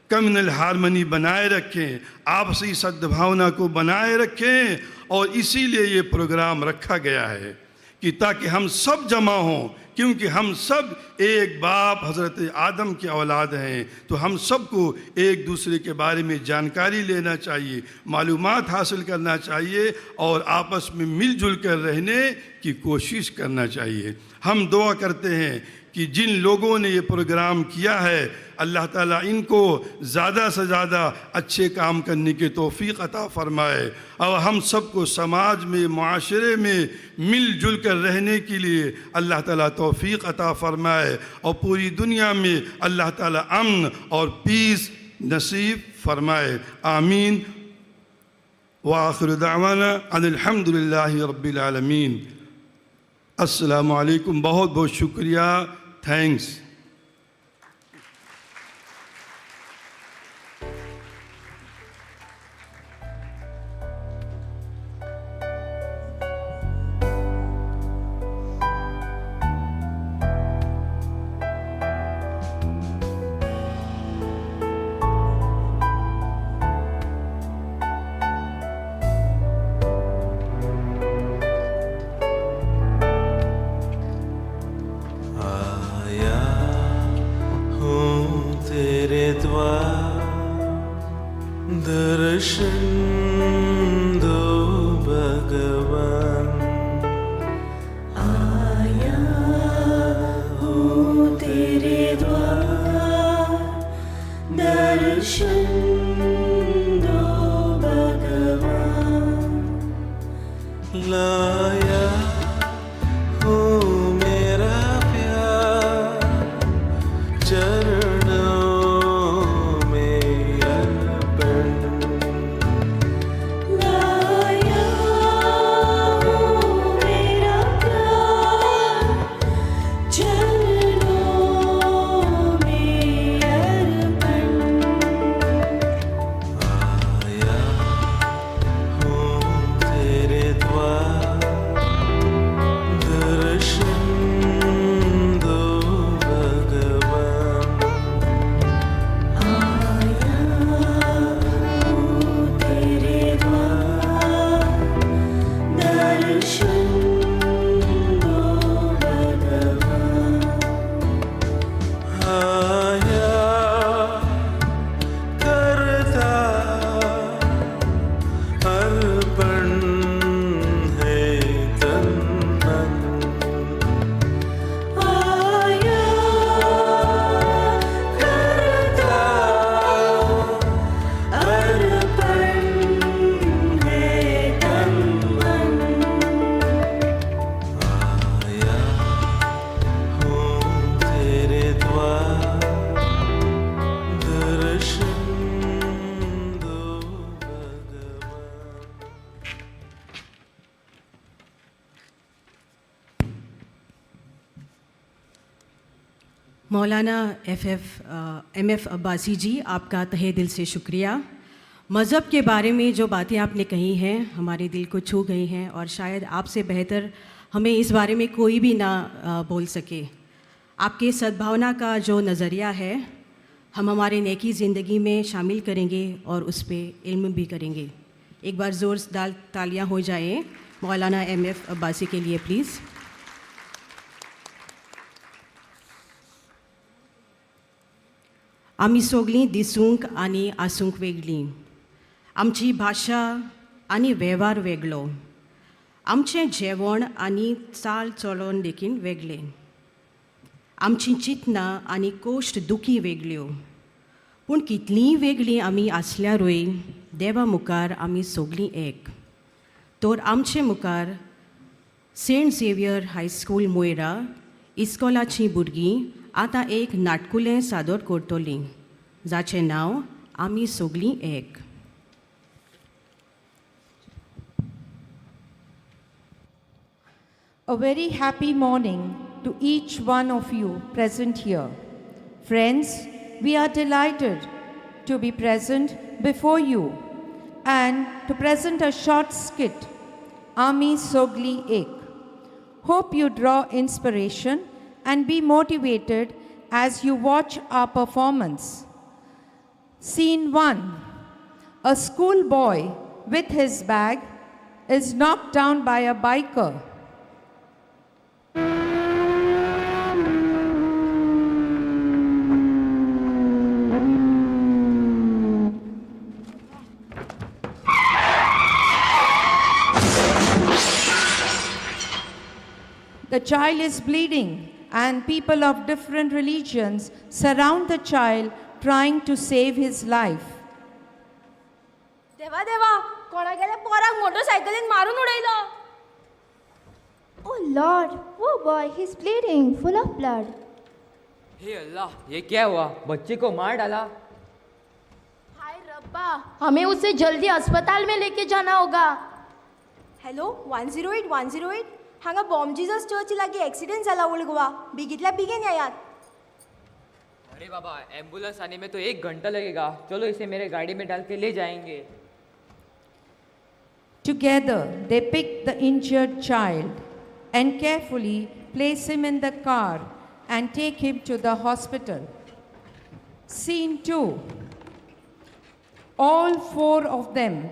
कम्युनल हारमनी बनाए रखें, आपसी सद्भावना को बनाए रखें। और इसीलिए ये प्रोग्राम रखा गया है कि ताकि हम सब जमा हों, क्योंकि हम सब एक बाप हज़रत आदम की औलाद हैं। तो हम सबको एक दूसरे के बारे में जानकारी लेना चाहिए, मालूमात हासिल करना चाहिए और आपस में मिलजुल कर रहने की कोशिश करना चाहिए। हम दुआ करते हैं कि जिन लोगों ने ये प्रोग्राम किया है, अल्लाह ताला इनको ज़्यादा से ज़्यादा अच्छे काम करने की तौफ़ीक़ अता फ़रमाए और हम सबको समाज में, मुआशरे में मिलजुल कर रहने के लिए अल्लाह ताला तौफ़ीक़ अता फ़रमाए और पूरी दुनिया में अल्लाह ताला अमन और पीस नसीब फ़रमाए। आमीन। व आखिर दावाना अनिल रब्बिल आलमीन। अस्सलाम वालेकुम। बहुत बहुत शुक्रिया। Thanks. आया हूँ तेरे द्वार, दर्शन दो भगवान। आया हूँ तेरे द्वार, दर्शन दो भगवान। लाया हूँ मेरा प्यार, चरणों में अर्पण। लाया हूँ मेरा प्यार, चरणों में अर्पण। आया हूँ तेरे द्वार, दर्शन दो भगवान। आया हूँ तेरे द्वार, दर्शन दो भगवान। आया करता अर्पण है तन मन। आया करता अर्पण है तन मन। आया हूँ तेरे द्वार, दर्शन दो भगवान। मौलाना एम एफ अब्बासी जी, आपका तहे दिल से शुक्रिया। मज़हब के बारे में जो बातें आपने कही हैं, हमारे दिल को छू गई हैं और शायद आपसे बेहतर हमें इस बारे में कोई भी ना बोल सके। आपके सद्भावना का जो नज़रिया है, हम हमारे नेकी ज़िंदगी में शामिल करेंगे और उस पर इल्म भी करेंगे। एक बार ज़ोरदार तालियां हो जाएं मौलाना एम एफ अब्बासी के लिए, प्लीज़। आमी सगलीं दिसूंक आनी आसूंक वेगळीं, आमची भाशा आनी वेव्हार वेगळो, आमचें जेवण आनी चाल चलोन देखीन वेगळें, आमचीं चिंतनां आनी कोश्ट दुखी वेगळ्यो, पूण कितलींय वेगळीं आमी आसल्यारूय देवा मुखार आमी सगलीं एक। तर आमचे मुखार सेंट झेवियर हायस्कूल मोयरा इस्कोलाचीं भुरगीं आतां एक नाटकुलें सादर करतलीं जाचें नांव आमी सगलीं एक. A very happy morning to each one of you present here. Friends, we are delighted to be present before you and to present a short skit, Ami Sogli Ek. Hope you draw inspiration and be motivated as you watch our performance. Scene 1. A schoolboy with his bag is knocked down by a biker. The child is bleeding, and people of different religions surround the child trying to save his life. देवा देवा, कोणा गेल्या पोराक मोटरसायकलीन मारून उडयलो. Oh Lord, oh boy, he is bleeding, full of blood. हे अल्लाह, ये क्या हुआ? बच्चे को मार डाला. हाय रब्बा, हमें उसे जल्दी अस्पताल में लेके जाना होगा. हॅलो 108 108, हांगा बॉम जीजस चर्च लागीं एक्सिडंट जाला ओल्ड गोवा, बेगींतल्या बेगीन येयात. अरे बाबा, एम्बुलेंस आने में तो 1 घंटा लगेगा. चलो, इसे मेरे गाड़ी में डाल के ले जाएंगे. Together, they pick the injured child and carefully place him in the car and take him to the hospital. Scene 2. All four of them,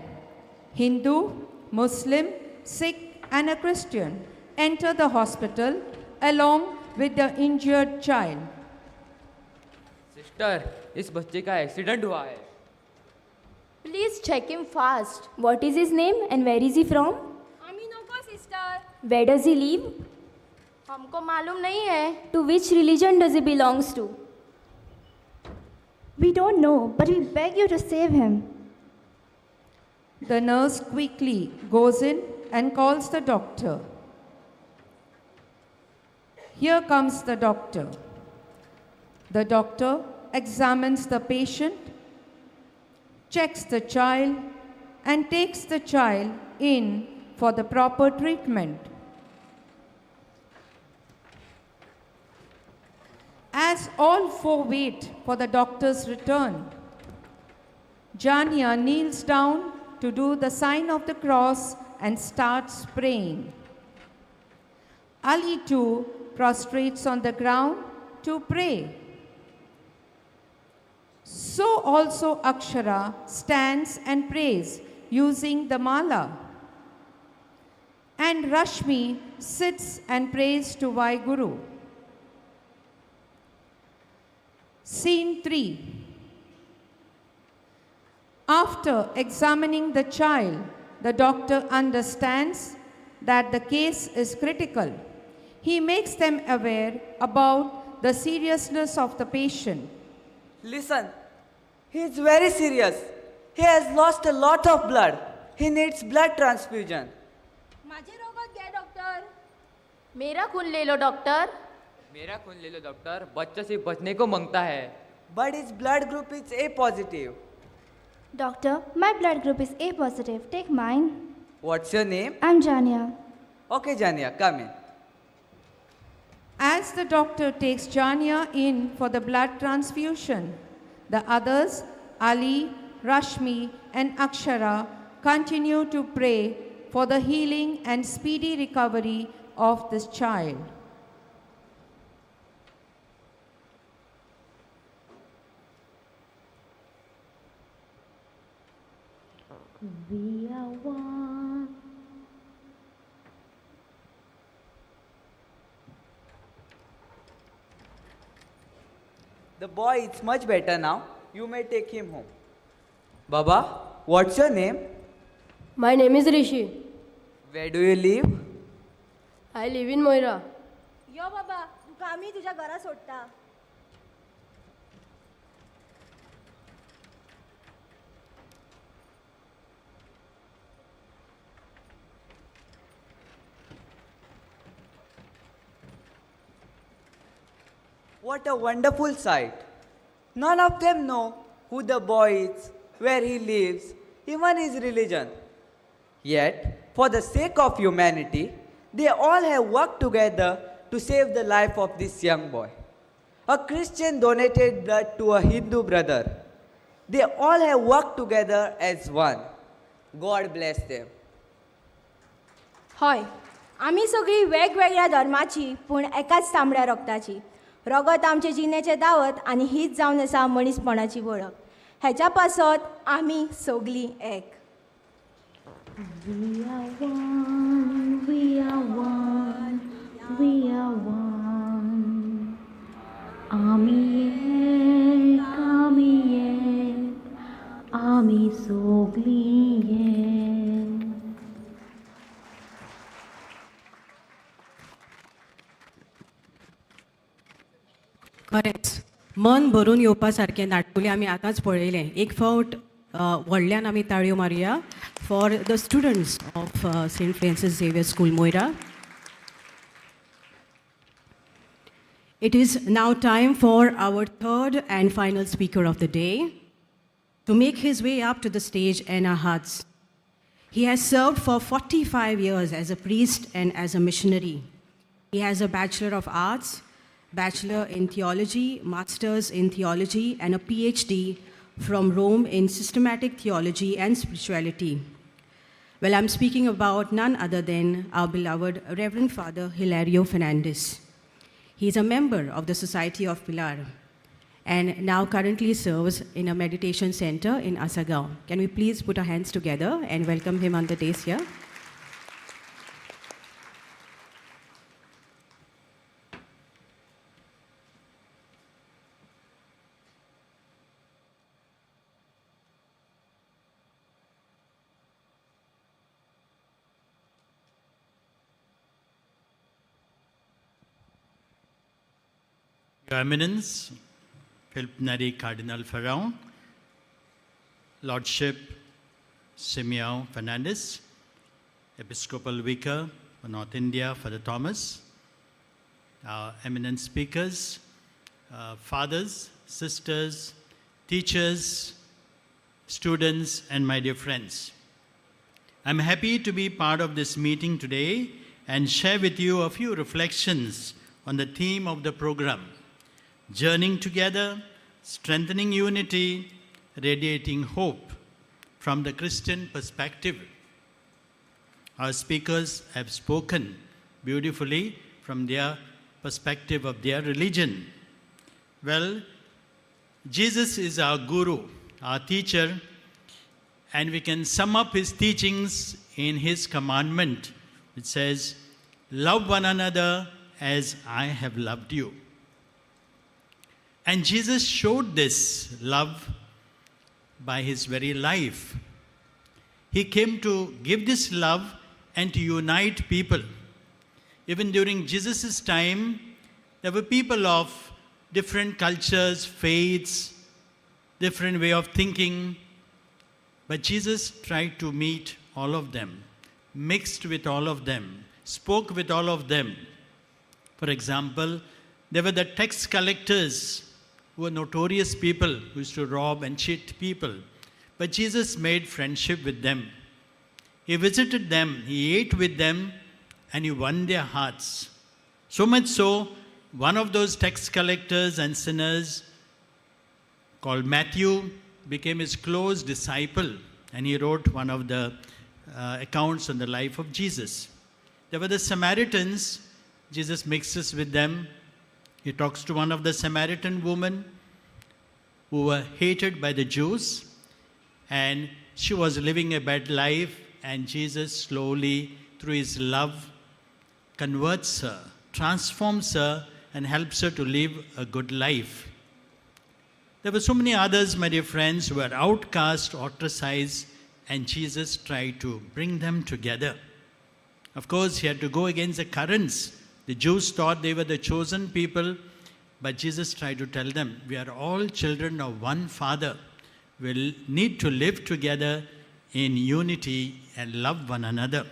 Hindu, Muslim, Sikh, and a Christian, enter the hospital along with the injured child. Sister, इस बच्चे का accident हुआ है. Please check him fast. What is his name and where is he from? आमी नको sister. Where does he live? हमको मालूम नहीं है. To which religion does he belongs to? We don't know, but we beg you to save him. The nurse quickly goes in and calls the doctor. Here comes the doctor. The doctor examines the patient, checks the child, and takes the child in for the proper treatment. As all four wait for the doctor's return, Jania kneels down to do the sign of the cross and starts praying. Ali too prostrates on the ground to pray. So also Akshara stands and prays using the mala. And Rashmi sits and prays to Vaheguru. Scene 3. After examining the child, the doctor understands that the case is critical. He makes them aware about the seriousness of the patient. Listen, he is very serious. He has lost a lot of blood. He needs blood transfusion. माझे रगत घे doctor. मेरा खून ले लो doctor. मेरा खून ले लो doctor, बच्चा सिर्फ बचने को मांगता है. But his blood group is A positive. Doctor, my blood group is A positive. Take mine. What's your name? I'm Jania. Okay, Jania, come in. As the doctor takes Jania in for the blood transfusion, the others, Ali, Rashmi, and Akshara, continue to pray for the healing and speedy recovery of this child. We are one. The boy is much better now. You may take him home. Baba, what's your name? My name is Rishi. Where do you live? I live in Moira. यो बाबा, तुका आमी तुज्या घरा सोडटा. What a wonderful sight! None of them know who the boy is, where he lives, even his religion. Yet, for the sake of humanity, they all have worked together to save the life of this young boy. A Christian donated blood to a Hindu brother. They all have worked together as one. God bless them. हय, आमी सगळीं वेगवेगळ्या धर्माची पूण एकाच तांबड्या रगताची. रगत आमचे जिणेचें दावत आनी हीच जावन आसा मनीसपणाची वळख. हेच्या पासत आमी सगलीं एक. We are one, we are one, we are one. आमी एक, आमी सोगलीं एक. खरेंच मन भरून येवपा सारकें नाटकुलें आमी आतांच पळयलें. एक फावट व्हडल्यान आमी ताळयो मारुया for the students of Saint Francis Xavier School, Moira. It is now time for our third and final speaker of the day to make his way up to the stage and our hearts. He has served for 45 years as a priest and as a missionary. He has a Bachelor of Arts, Bachelor in Theology, Master's in Theology, and a PhD from Rome in Systematic Theology and Spirituality. Well, I'm speaking about none other than our beloved Reverend Father Hilario Fernandez. He is a member of the Society of Pilar and now currently serves in a meditation center in Assagao. Can we please put our hands together and welcome him on the dais here? Your Eminence, Philip Neri Cardinal Ferrao, Lordship Simeão Fernandes, Episcopal Vicar for North India, Father Thomas, our eminent speakers, fathers, sisters, teachers, students, and my dear friends. I'm happy to be part of this meeting today and share with you a few reflections on the theme of the program: Journeying Together, Strengthening Unity, Radiating Hope from the Christian perspective. Our speakers have spoken beautifully from their perspective of their religion. Well, Jesus is our guru, our teacher, and we can sum up his teachings in his commandment, which says, "Love one another as I have loved you." And Jesus showed this love by his very life. He came to give this love and to unite people. Even during Jesus' time, there were people of different cultures, faiths, different way of thinking. But Jesus tried to meet all of them, mixed with all of them, spoke with all of them. For example, there were the tax collectors who were notorious people who used to rob and cheat people. But Jesus made friendship with them. He visited them, he ate with them, and he won their hearts. So much so, one of those tax collectors and sinners called Matthew became his close disciple, and he wrote one of the accounts on the life of Jesus. There were the Samaritans. Jesus mixes with them. He talks to one of the Samaritan women who were hated by the Jews, and she was living a bad life, and Jesus slowly, through his love, converts her, transforms her, and helps her to live a good life. There were so many others, my dear friends, who were outcast, ostracized, and Jesus tried to bring them together. Of course, he had to go against the currents. The Jews thought they were the chosen people, but Jesus tried to tell them, we are all children of one Father. We need to live together in unity and love one another.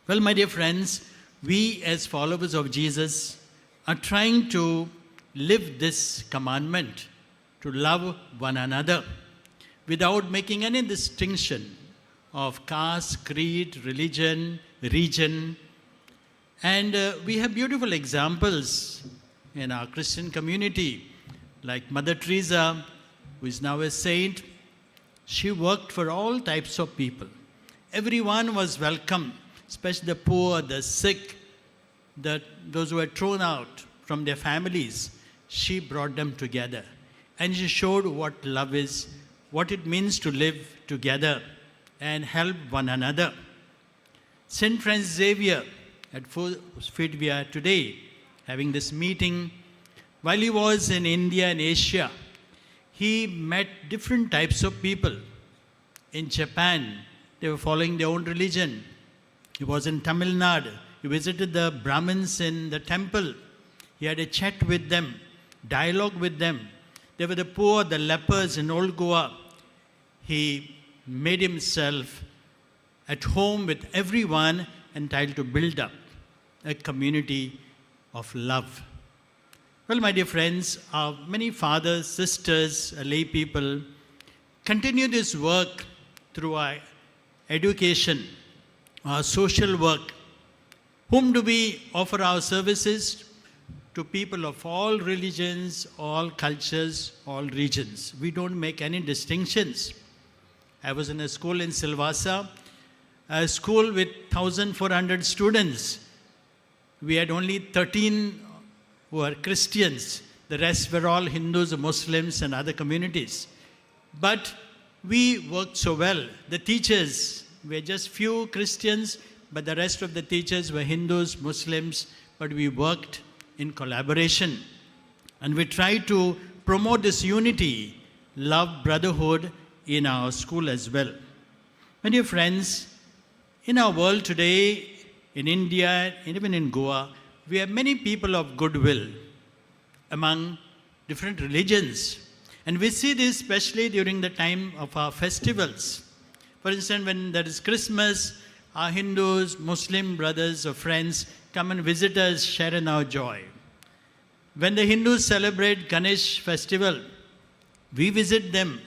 Well, my dear friends, we as followers of Jesus are trying to live this commandment to love one another without making any distinction of caste, creed, religion, region. And we have beautiful examples in our Christian community, like Mother Teresa, who is now a saint. She worked for all types of people. Everyone was welcome, especially the poor, the sick, those who were thrown out from their families. She brought them together. And she showed what love is, what it means to live together and help one another. St. Francis Xavier, at whose feet we are today, having this meeting, while he was in India and Asia, he met different types of people. In Japan, they were following their own religion. He was in Tamil Nadu. He visited the Brahmins in the temple. He had a chat with them, dialogue with them. They were the poor, the lepers in Old Goa. He made himself at home with everyone and tried to build up a community of love. Well, my dear friends, many fathers, sisters, lay people continue this work through our education, our social work. Whom do we offer our services? To people of all religions, all cultures, all regions. We don't make any distinctions. I was in a school in Silvassa, a school with 1,400 students. We had only 13 who were Christians. The rest were all Hindus, Muslims, and other communities. But we worked so well. The teachers were just few Christians, but the rest of the teachers were Hindus, Muslims, but we worked in collaboration. And we tried to promote this unity, love, brotherhood in our school as well. My dear friends, in our world today, in India, and even in Goa, we have many people of goodwill among different religions. And we see this especially during the time of our festivals. For instance, when there is Christmas, our Hindus, Muslim brothers or friends come and visit us, share in our joy. When the Hindus celebrate Ganesh festival, we visit them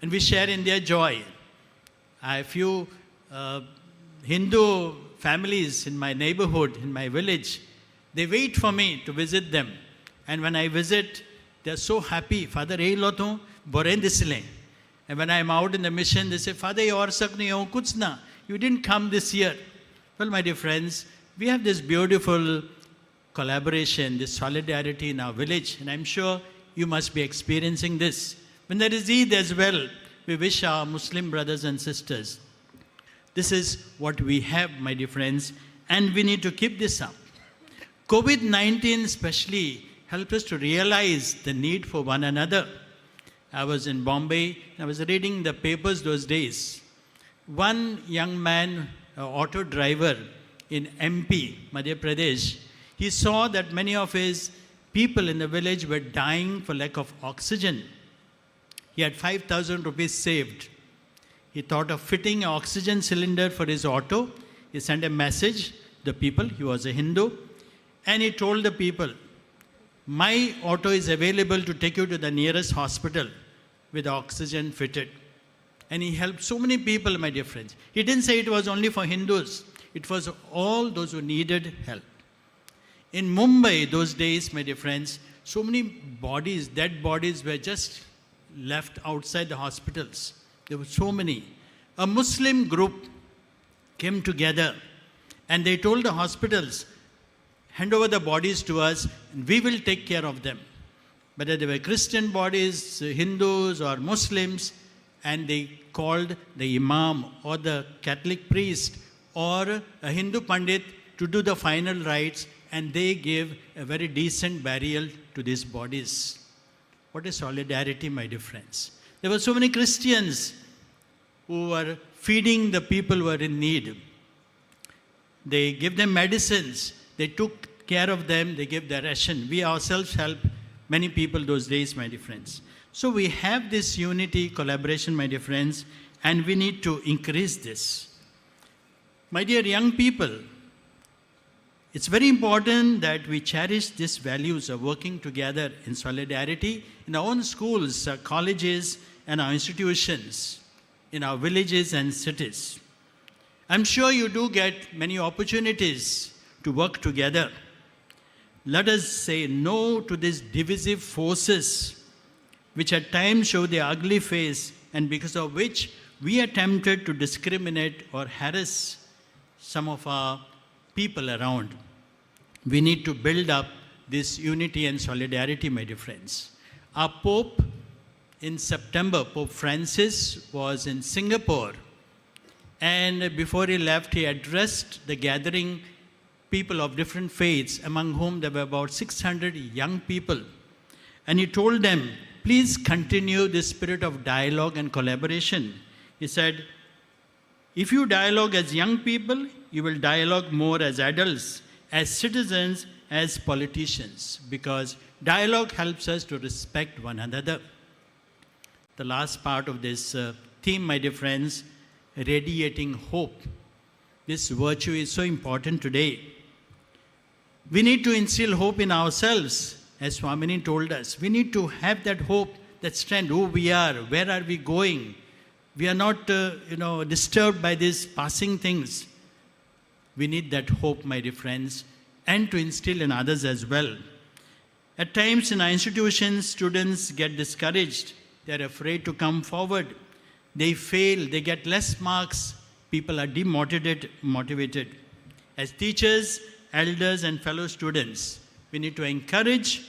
and we share in their joy. I have few Hindu families in my neighborhood, in my village. They wait for me to visit them. And when I visit, they're so happy. Father, hey, lo bore disle. And when I'm out in the mission, they say, Father, aur sak nahi ho, kuch na. You didn't come this year. Well, my dear friends, we have this beautiful collaboration, this solidarity in our village. And I'm sure you must be experiencing this. When there is Eid as well, we wish our Muslim brothers and sisters. This is what we have, my dear friends, and we need to keep this up. COVID-19 especially helped us to realize the need for one another. I was in Bombay, I was reading the papers those days. One young man, an auto driver in MP, Madhya Pradesh, he saw that many of his people in the village were dying for lack of oxygen. He had 5,000 rupees saved. He thought of fitting an oxygen cylinder for his auto. He sent a message to the people. He was a Hindu. And he told the people, my auto is available to take you to the nearest hospital with oxygen fitted. And he helped so many people, my dear friends. He didn't say it was only for Hindus. It was all those who needed help. In Mumbai those days, my dear friends, so many bodies, dead bodies were just left outside the hospitals. There were so many. A Muslim group came together and they told the hospitals, hand over the bodies to us and we will take care of them. Whether they were Christian bodies, Hindus or Muslims, and they called the imam or the Catholic priest or a Hindu pandit to do the final rites, and they gave a very decent burial to these bodies. What a solidarity, my dear friends. There were so many Christians who were feeding the people who were in need. They gave them medicines. They took care of them. They gave their ration. We ourselves helped many people those days, my dear friends. So we have this unity, collaboration, my dear friends, and we need to increase this. My dear young people, It's very important that we cherish these values of working together in solidarity in our own schools, our colleges, and our institutions, in our villages and cities. I'm sure you do get many opportunities to work together. Let us say no to these divisive forces, which at times show their ugly face and because of which we are tempted to discriminate or harass some of our people around. We need to build up this unity and solidarity, my dear friends. Our Pope in September, Pope Francis, was in Singapore. And before he left, he addressed the gathering people of different faiths, among whom there were about 600 young people. And he told them, please continue this spirit of dialogue and collaboration. He said, if you dialogue as young people, you will dialogue more as adults, as citizens, as politicians, because dialogue helps us to respect one another. The last part of this theme, my dear friends, radiating hope. This virtue is so important today. We need to instill hope in ourselves, as Swamini told us. We need to have that hope, that strength, who we are, where are we going. We are not, disturbed by these passing things. We need that hope, my dear friends, and to instill in others as well. At times in our institutions, students get discouraged. They are afraid to come forward. They fail, they get less marks. People are demotivated. As teachers, elders, and fellow students, we need to encourage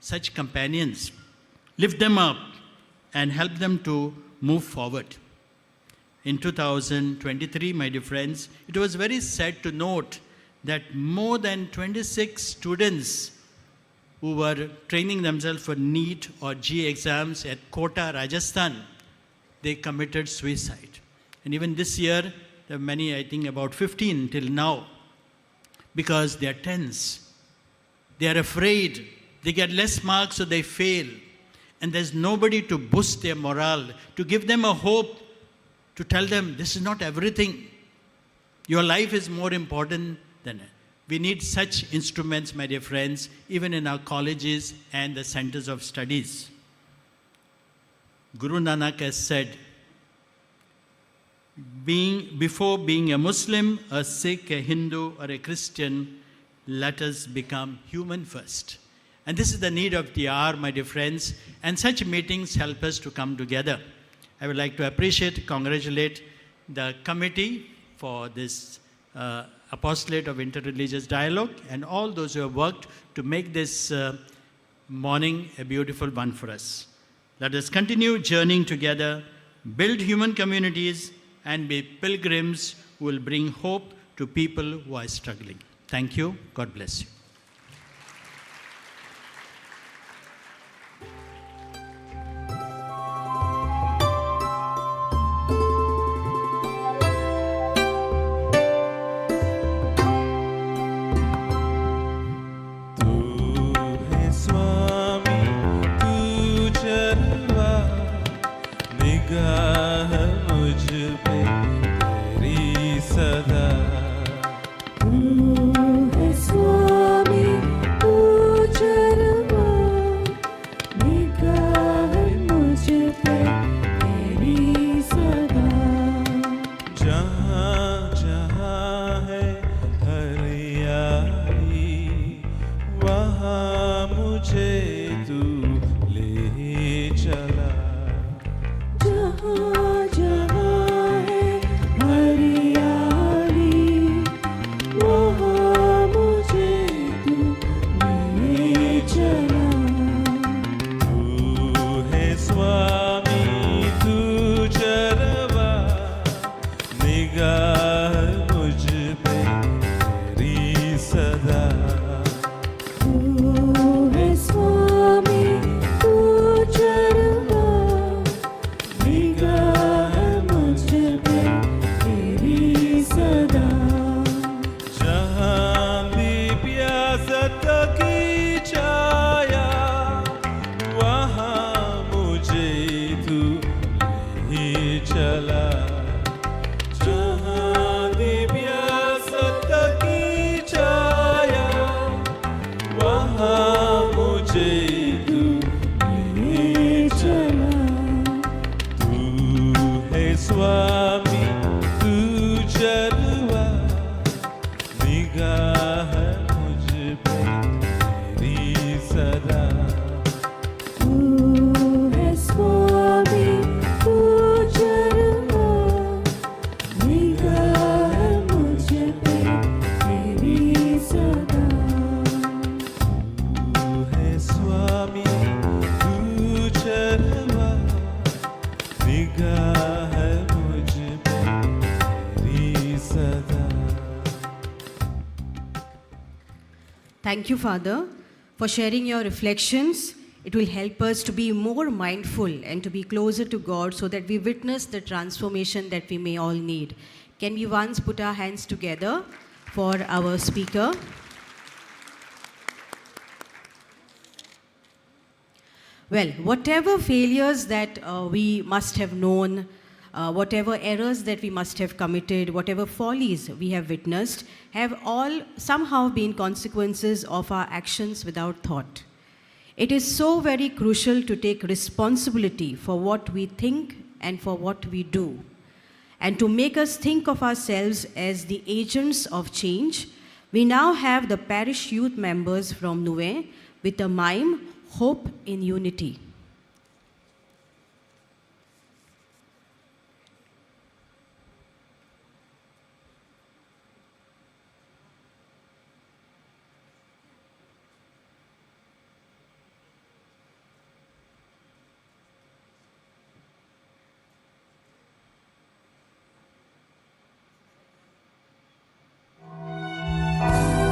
such companions, lift them up, and help them to move forward. In 2023, my dear friends, it was very sad to note that more than 26 students who were training themselves for NEET or G exams at Kota, Rajasthan, they committed suicide. And even this year, there are many, I think about 15 till now, because they are tense. They are afraid. They get less marks, so they fail. And there's nobody to boost their morale, to give them a hope, to tell them this is not everything. Your life is more important than it. We need such instruments, my dear friends, even in our colleges and the centers of studies. Guru Nanak has said, before being a Muslim, a Sikh, a Hindu, or a Christian, let us become human first. And this is the need of the hour, my dear friends, and such meetings help us to come together. I would like to appreciate, congratulate the committee for this apostolate of interreligious dialogue and all those who have worked to make this morning a beautiful one for us. Let us continue journeying together, build human communities, and be pilgrims who will bring hope to people who are struggling. Thank you. God bless you. सदा तू है स्वामी। Thank you, Father, for sharing your reflections. It will help us to be more mindful and to be closer to God so that we witness the transformation that we may all need. Can we once put our hands together for our speaker? Well, whatever failures that we must have known, whatever errors that we must have committed, whatever follies we have witnessed, have all somehow been consequences of our actions without thought. It is so very crucial to take responsibility for what we think and for what we do, and to make us think of ourselves as the agents of change. We now have the parish youth members from Nuvem with the mime, Hope in Unity. Thank you.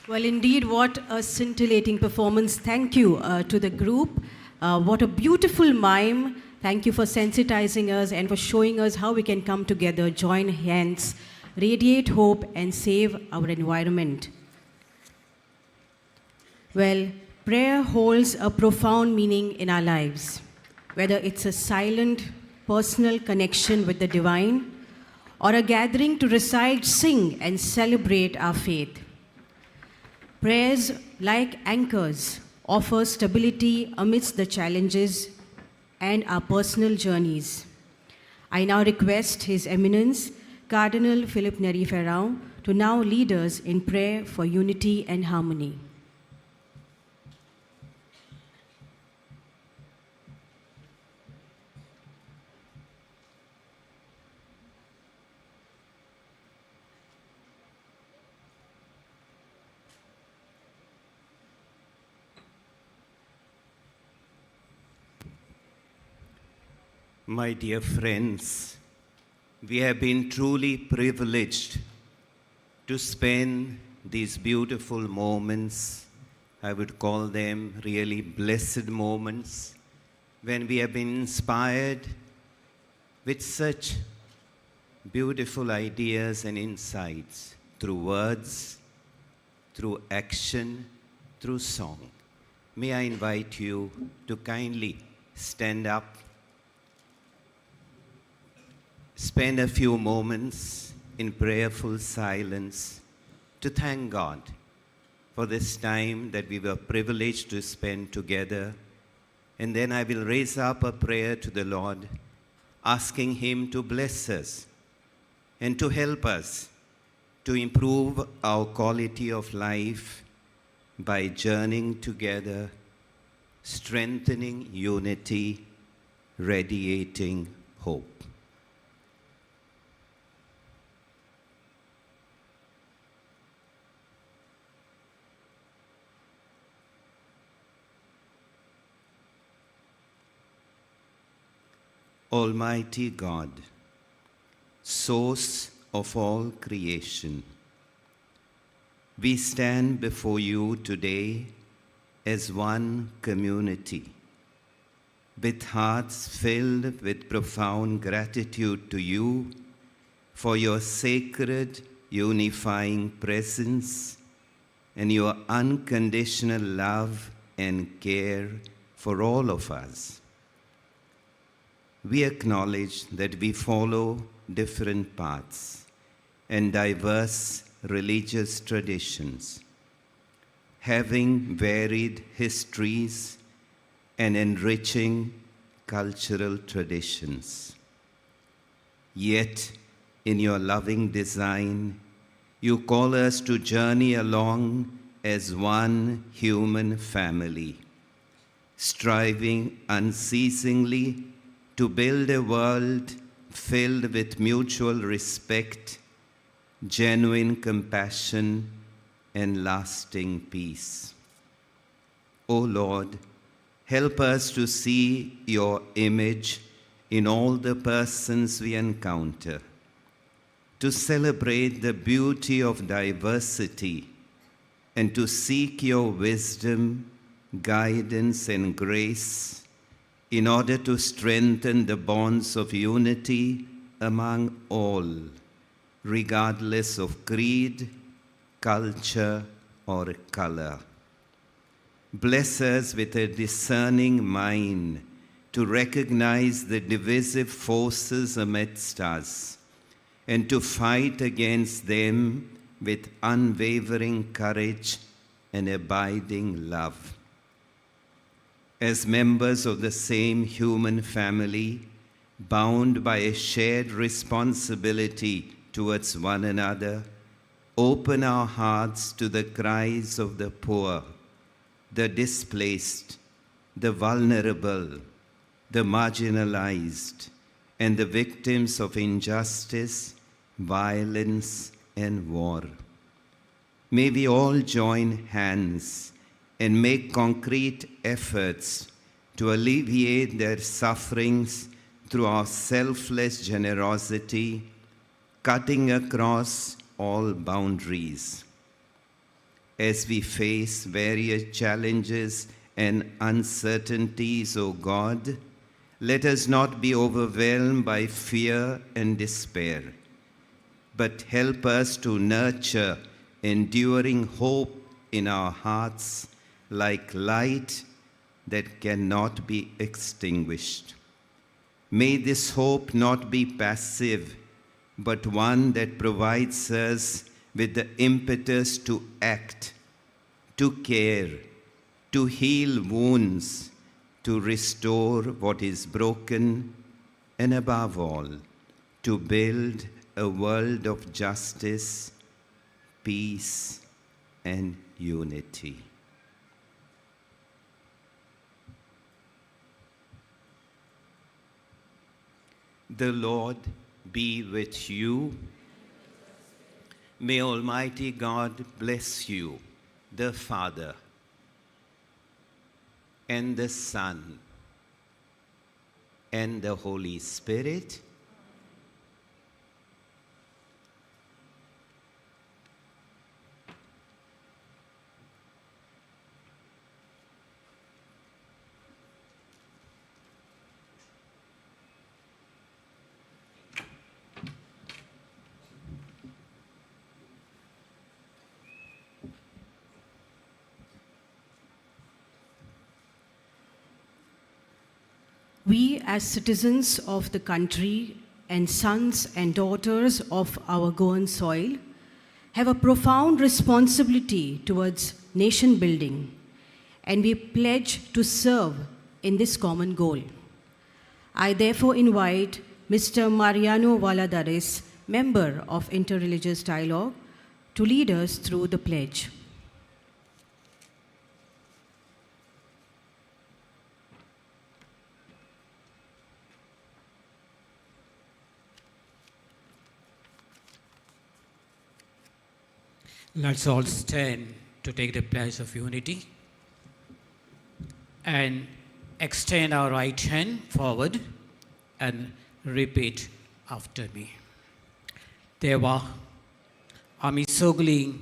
Well, indeed, what a scintillating performance. Thank you to the group. What a beautiful mime. Thank you for sensitizing us and for showing us how we can come together, join hands, radiate hope, and save our environment. Well, prayer holds a profound meaning in our lives, whether it's a silent, personal connection with the divine or a gathering to recite, sing, and celebrate our faith. Prayers, like anchors, offer stability amidst the challenges and our personal journeys. I now request His Eminence, Cardinal Philip Neri Ferrao, to now lead us in prayer for unity and harmony. My dear friends, we have been truly privileged to spend these beautiful moments. I would call them really blessed moments, when we have been inspired with such beautiful ideas and insights through words, through action, through song. May I invite you to kindly stand up, spend a few moments in prayerful silence to thank God for this time that we were privileged to spend together. And then I will raise up a prayer to the Lord, asking Him to bless us and to help us to improve our quality of life by journeying together, strengthening unity, radiating hope. Almighty God, source of all creation, we stand before you today as one community, with hearts filled with profound gratitude to you for your sacred unifying presence and your unconditional love and care for all of us. We acknowledge that we follow different paths and diverse religious traditions, having varied histories and enriching cultural traditions. Yet, in your loving design, you call us to journey along as one human family, striving unceasingly to build a world filled with mutual respect, genuine compassion, and lasting peace. O Lord, help us to see your image in all the persons we encounter, to celebrate the beauty of diversity, and to seek your wisdom, guidance, and grace in order to strengthen the bonds of unity among all, regardless of creed, culture, or color. Bless us with a discerning mind to recognize the divisive forces amidst us and to fight against them with unwavering courage and abiding love. As members of the same human family, bound by a shared responsibility towards one another, open our hearts to the cries of the poor, the displaced, the vulnerable, the marginalized, and the victims of injustice, violence, and war. May we all join hands and make concrete efforts to alleviate their sufferings through our selfless generosity, cutting across all boundaries. As we face various challenges and uncertainties, O God, let us not be overwhelmed by fear and despair, but help us to nurture enduring hope in our hearts like light that cannot be extinguished. May this hope not be passive, but one that provides us with the impetus to act, to care, to heal wounds, to restore what is broken, and above all, to build a world of justice, peace, and unity. The Lord be with you. May Almighty God bless you, the Father, and the Son, and the Holy Spirit. We, as citizens of the country and sons and daughters of our Goan soil, have a profound responsibility towards nation building, and we pledge to serve in this common goal. I therefore invite Mr. Mariano Valadares, member of Interreligious Dialogue, to lead us through the pledge. Let's all stand to take the pledge of unity and extend our right hand forward and repeat after me. देवा, आमी सगळीं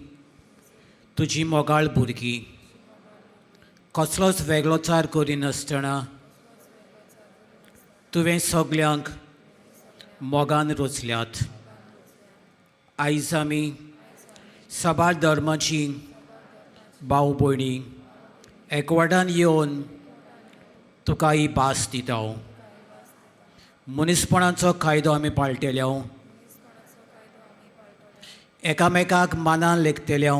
तुजी मोगाळ भुरगीं, कसलोच वेगळोचार करिनासतना तुवें सगल्यांक मोगान रचल्यात. आयज आमी साबार धर्माची भाव भयणी एकवटान येवन तुका ही भास दिता. मनीसपणाचो कायदो आमी पाळटेले, एकामेकाक मानान लेखतले,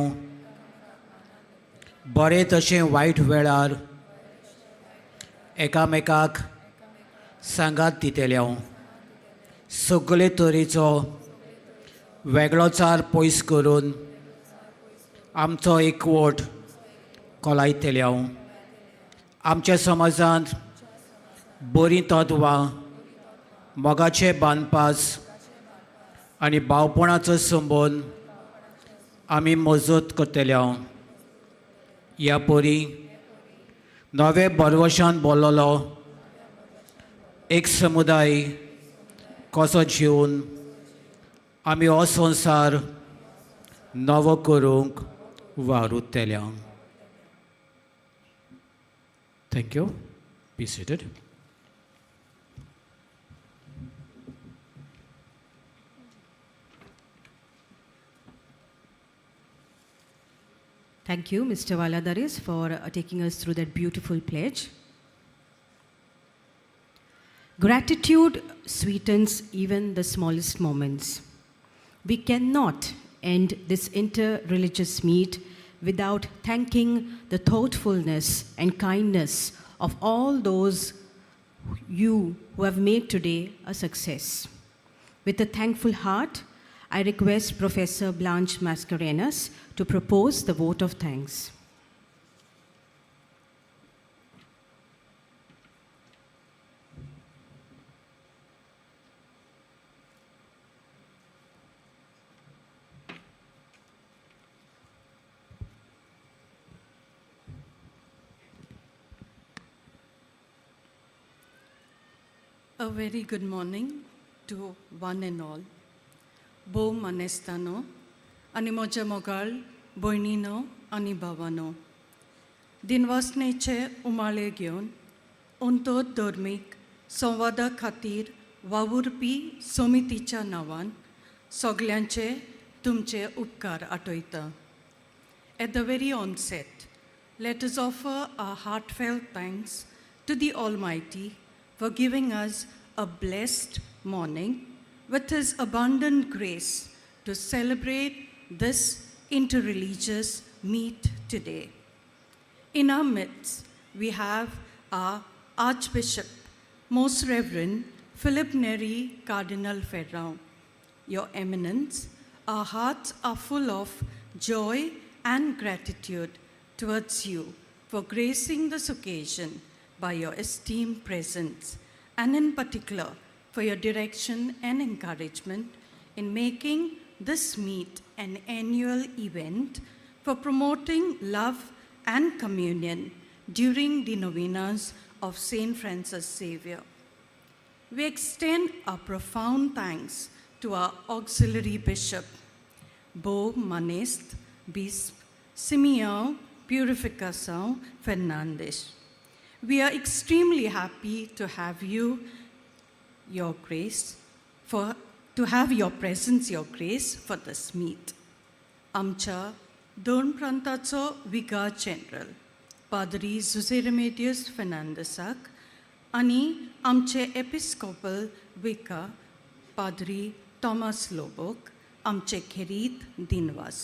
बरें तशें वायट वेळार एकामेकाक सांगात दितले, सगळे तरेचो वेगळोचार पयस करून आमचो एकवट कोलायतले. आमच्या समाजांत बरीं तत्वां, मोगाचे बांदपास आनी भावपणाचो संबंद आमी मजत करतले. ह्या परी नवे बरवशान बोल्लोलो एक समुदाय कसो जिवन आमी हो संवसार नवो करूंक वावुरतले. Thank you. Be seated. Thank you, Mr. Valadares, for taking us through that beautiful pledge. Gratitude sweetens even the smallest moments. We cannot end this inter-religious meet without thanking the thoughtfulness and kindness of all those you who have made today a success. With a thankful heart, I request Professor Blanche Mascarenhas to propose the vote of thanks. A very good morning to one and all. भोव मानेस्तानो आनी म्हज्या मोगाळ भयणीनो आनी भावानो, दिनवासनेचे उमाळे घेवन अंतर धर्मीक संवादा खातीर वावुरपी समितीच्या नांवान सगल्यांचे तुमचे उपकार आठयता. At the very onset, let us offer our heartfelt thanks to the Almighty for giving us a blessed morning with His abundant grace to celebrate this interreligious meet today. In our midst, we have our Archbishop, Most Reverend Philip Neri Cardinal Ferrao. Your Eminence, our hearts are full of joy and gratitude towards you for gracing this occasion by your esteemed presence, and in particular for your direction and encouragement in making this meet an annual event for promoting love and communion during the novenas of St. Francis Xavier. We extend our profound thanks to our auxiliary bishop, Bo Manest Bisp Simeão Purificação Fernandes. We are extremely happy to have you, Your Grace, for to have your presence, Your Grace, for this meet. आमच्या दोन प्रांताचो विगा general पाद्री जुझे रेमेडियस फेर्नांदसाक आनी आमचे Episcopal विका पाद्री Thomas लोबोक आमचे खेरीत दिनवास.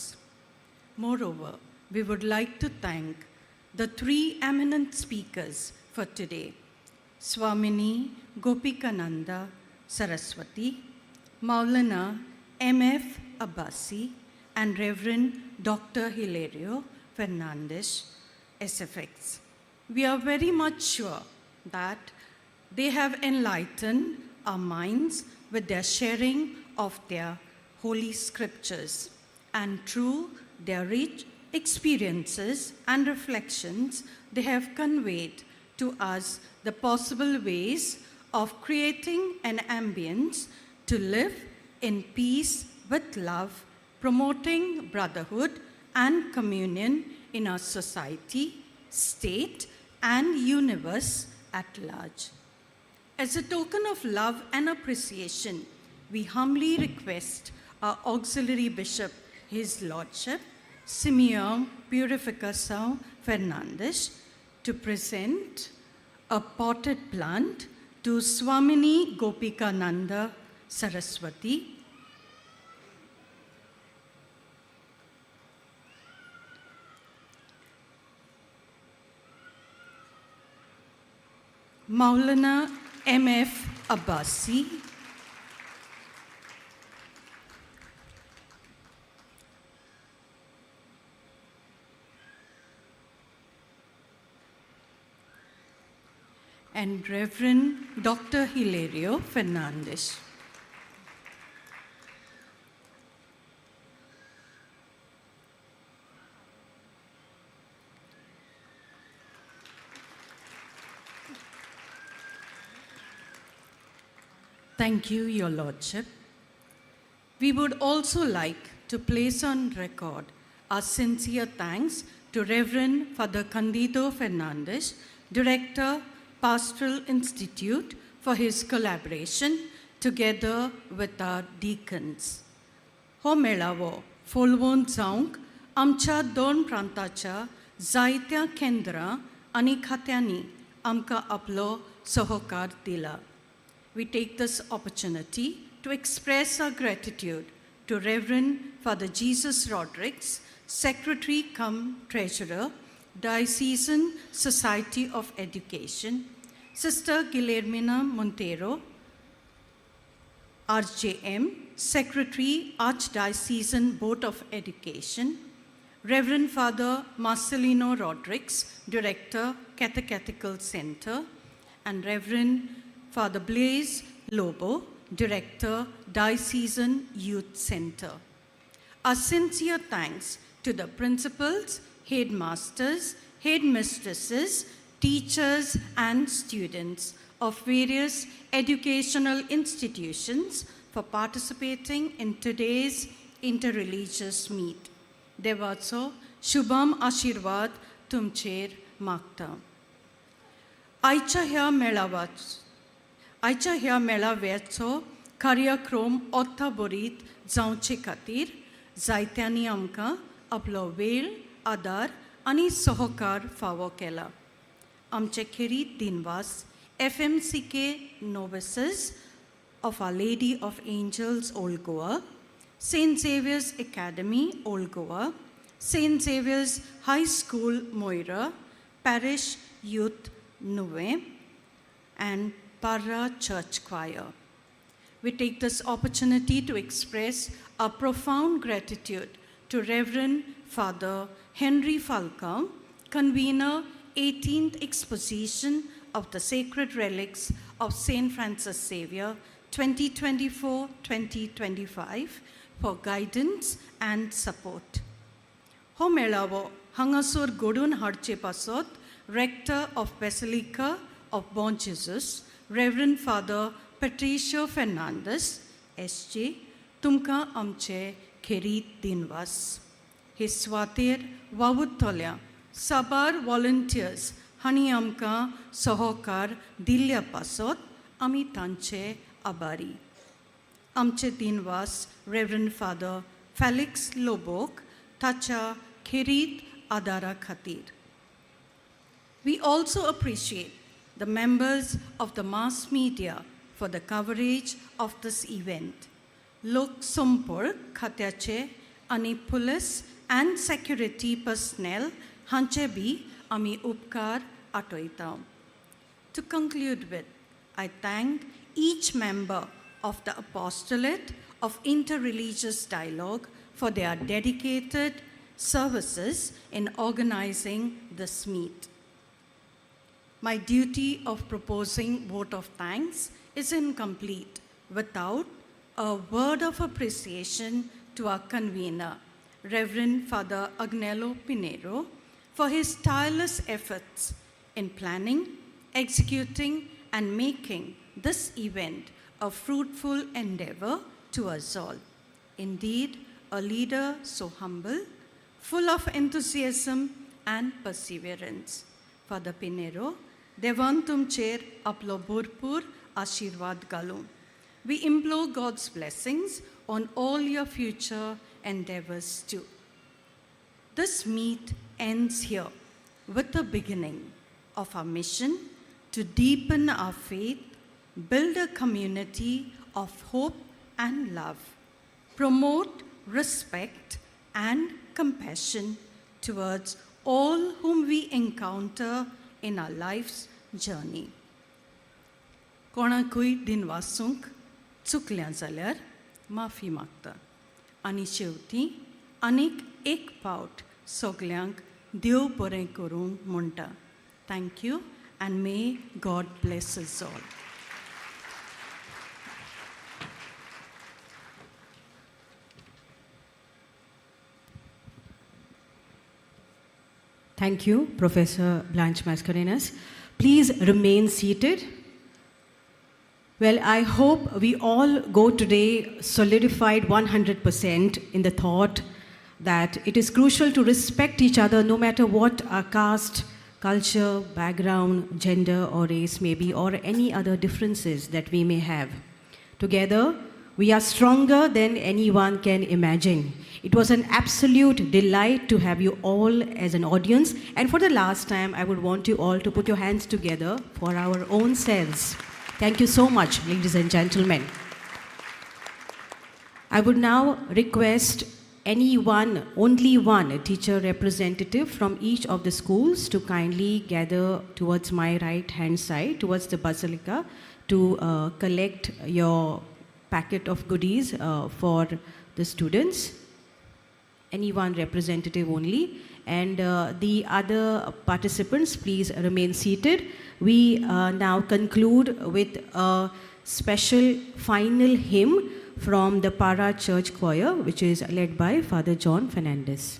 Moreover, we would like to thank the three eminent speakers for today, Swamini Gopikananda Saraswati, Maulana M.F. Abbasi, and Reverend Dr. Hilario Fernandez, SFX. We are very much sure that they have enlightened our minds with their sharing of their holy scriptures, and through their rich experiences and reflections, they have conveyed to us the possible ways of creating an ambience to live in peace with love, promoting brotherhood and communion in our society, state, and universe at large. As a token of love and appreciation, we humbly request our auxiliary bishop, His Lordship, Simeão Purificação Fernandes, to present a potted plant to Swamini Gopikananda Saraswati, Maulana M.F. Abbasi, and Reverend Dr. Hilario Fernandez. Thank you, Your Lordship. We would also like to place on record our sincere thanks to Reverend Father Candido Fernandez, Director, Pastoral Institute, for his collaboration together with our deacons. हो मेळावो फोलवून जावंक आमच्या दोन प्रांताच्या जायत्या केंद्रां आनी खात्यांनी आमकां आपलो सहकार दिला. We take this opportunity to express our gratitude to Reverend Father Jesus Rodrigues, Secretary cum Treasurer, Diocesan Society of Education, Sister Guillermina Montero, RJM, Secretary, Archdiocesan Board of Education, Reverend Father Marcelino Rodrigues, Director, Catechetical Center, and Reverend Father Blaise Lobo, Director, Diocesan Youth Center. Our sincere thanks to the principals, headmasters, headmistresses, teachers, and students of various educational institutions for participating in today's interreligious meet. देवाचो शुभम आशिर्वाद तुमचेर मागता. आयच्या ह्या मेळाव्याच आयच्या ह्या मेळाव्याचो कार्यक्रम ओत्ताबरीत जावचे खातीर जायत्यांनी आमकां आपलो वेळ, आदार आनी सहकार फावो केला. आमचे खेरीत दिनवास FMCK Novices of Our Lady of Angels, Old Goa, Saint Xavier's Academy, Old Goa, Saint Xavier's High School, Moira, Parish Youth, Nuvem, and Parra Church Choir. We take this opportunity to express our profound gratitude to Reverend Father Henry Falcon, convener, 18th Exposition of the Sacred Relics of St. Francis Xavier, 2024-2025, for guidance and support. हो मेळावो हांगासर घडोवन हाडचे पासत Rector of Basilica of Bom Jesus, Reverend Father Patricio Fernandes, SJ, तुमकां आमचे खेरीत दिनवास. हे सुवातेर वावुरतल्या साबार वॉलंटियर्स हांणी आमकां सहकार दिल्ल्या पासत आमी तांचे आभारी. आमचे दिनवास रेवरंड फादर फेलिक्स लोबोक ताच्या खेरीत आदारा खातीर. We also appreciate the members of the mass media for the coverage of this event. लोक संपर्क खात्याचे आनी पुलीस अँड सेक्युरिटी पर्सनेल हांचे बी आमी उपकार आठयता. To conclude with, I thank each member of the Apostolate of Interreligious Dialogue for their dedicated services in organizing this meet. My duty of proposing vote of thanks is incomplete without a word of appreciation to our convener, Reverend Father Agnelo Pinheiro, for his tireless efforts in planning, executing, and making this event a fruitful endeavor to us all. Indeed, a leader so humble, full of enthusiasm and perseverance. Father Pinheiro, देवान तुमचेर आपलो भरपूर आशिर्वाद घालूं. We implore God's blessings on all your future endeavors too. This meet ends here with the beginning of our mission to deepen our faith, build a community of hope and love, promote respect and compassion towards all whom we encounter in our life's journey. कोणाकूय दिनवासूंक चुकल्या जाल्यार माफी मागता आनी शेवटी आनीक एक फावट सगल्यांक देव बरें करूं म्हणटा. Thank you and may God bless us all. Thank you, Professor Blanche Mascarenhas. Please remain seated. Well, I hope we all go today solidified 100% in the thought that it is crucial to respect each other no matter what our caste, culture, background, gender, or race may be, or any other differences that we may have. Together, we are stronger than anyone can imagine. It was an absolute delight to have you all as an audience. And for the last time, I would want you all to put your hands together for our own selves. Thank you so much, ladies and gentlemen. I would now request anyone, only one teacher representative from each of the schools to kindly gather towards my right-hand side, towards the basilica, to collect your packet of goodies for the students. Any one representative only. And the other participants, please remain seated. We now conclude with a special final hymn from the Parra Church Choir, which is led by Father John Fernandez.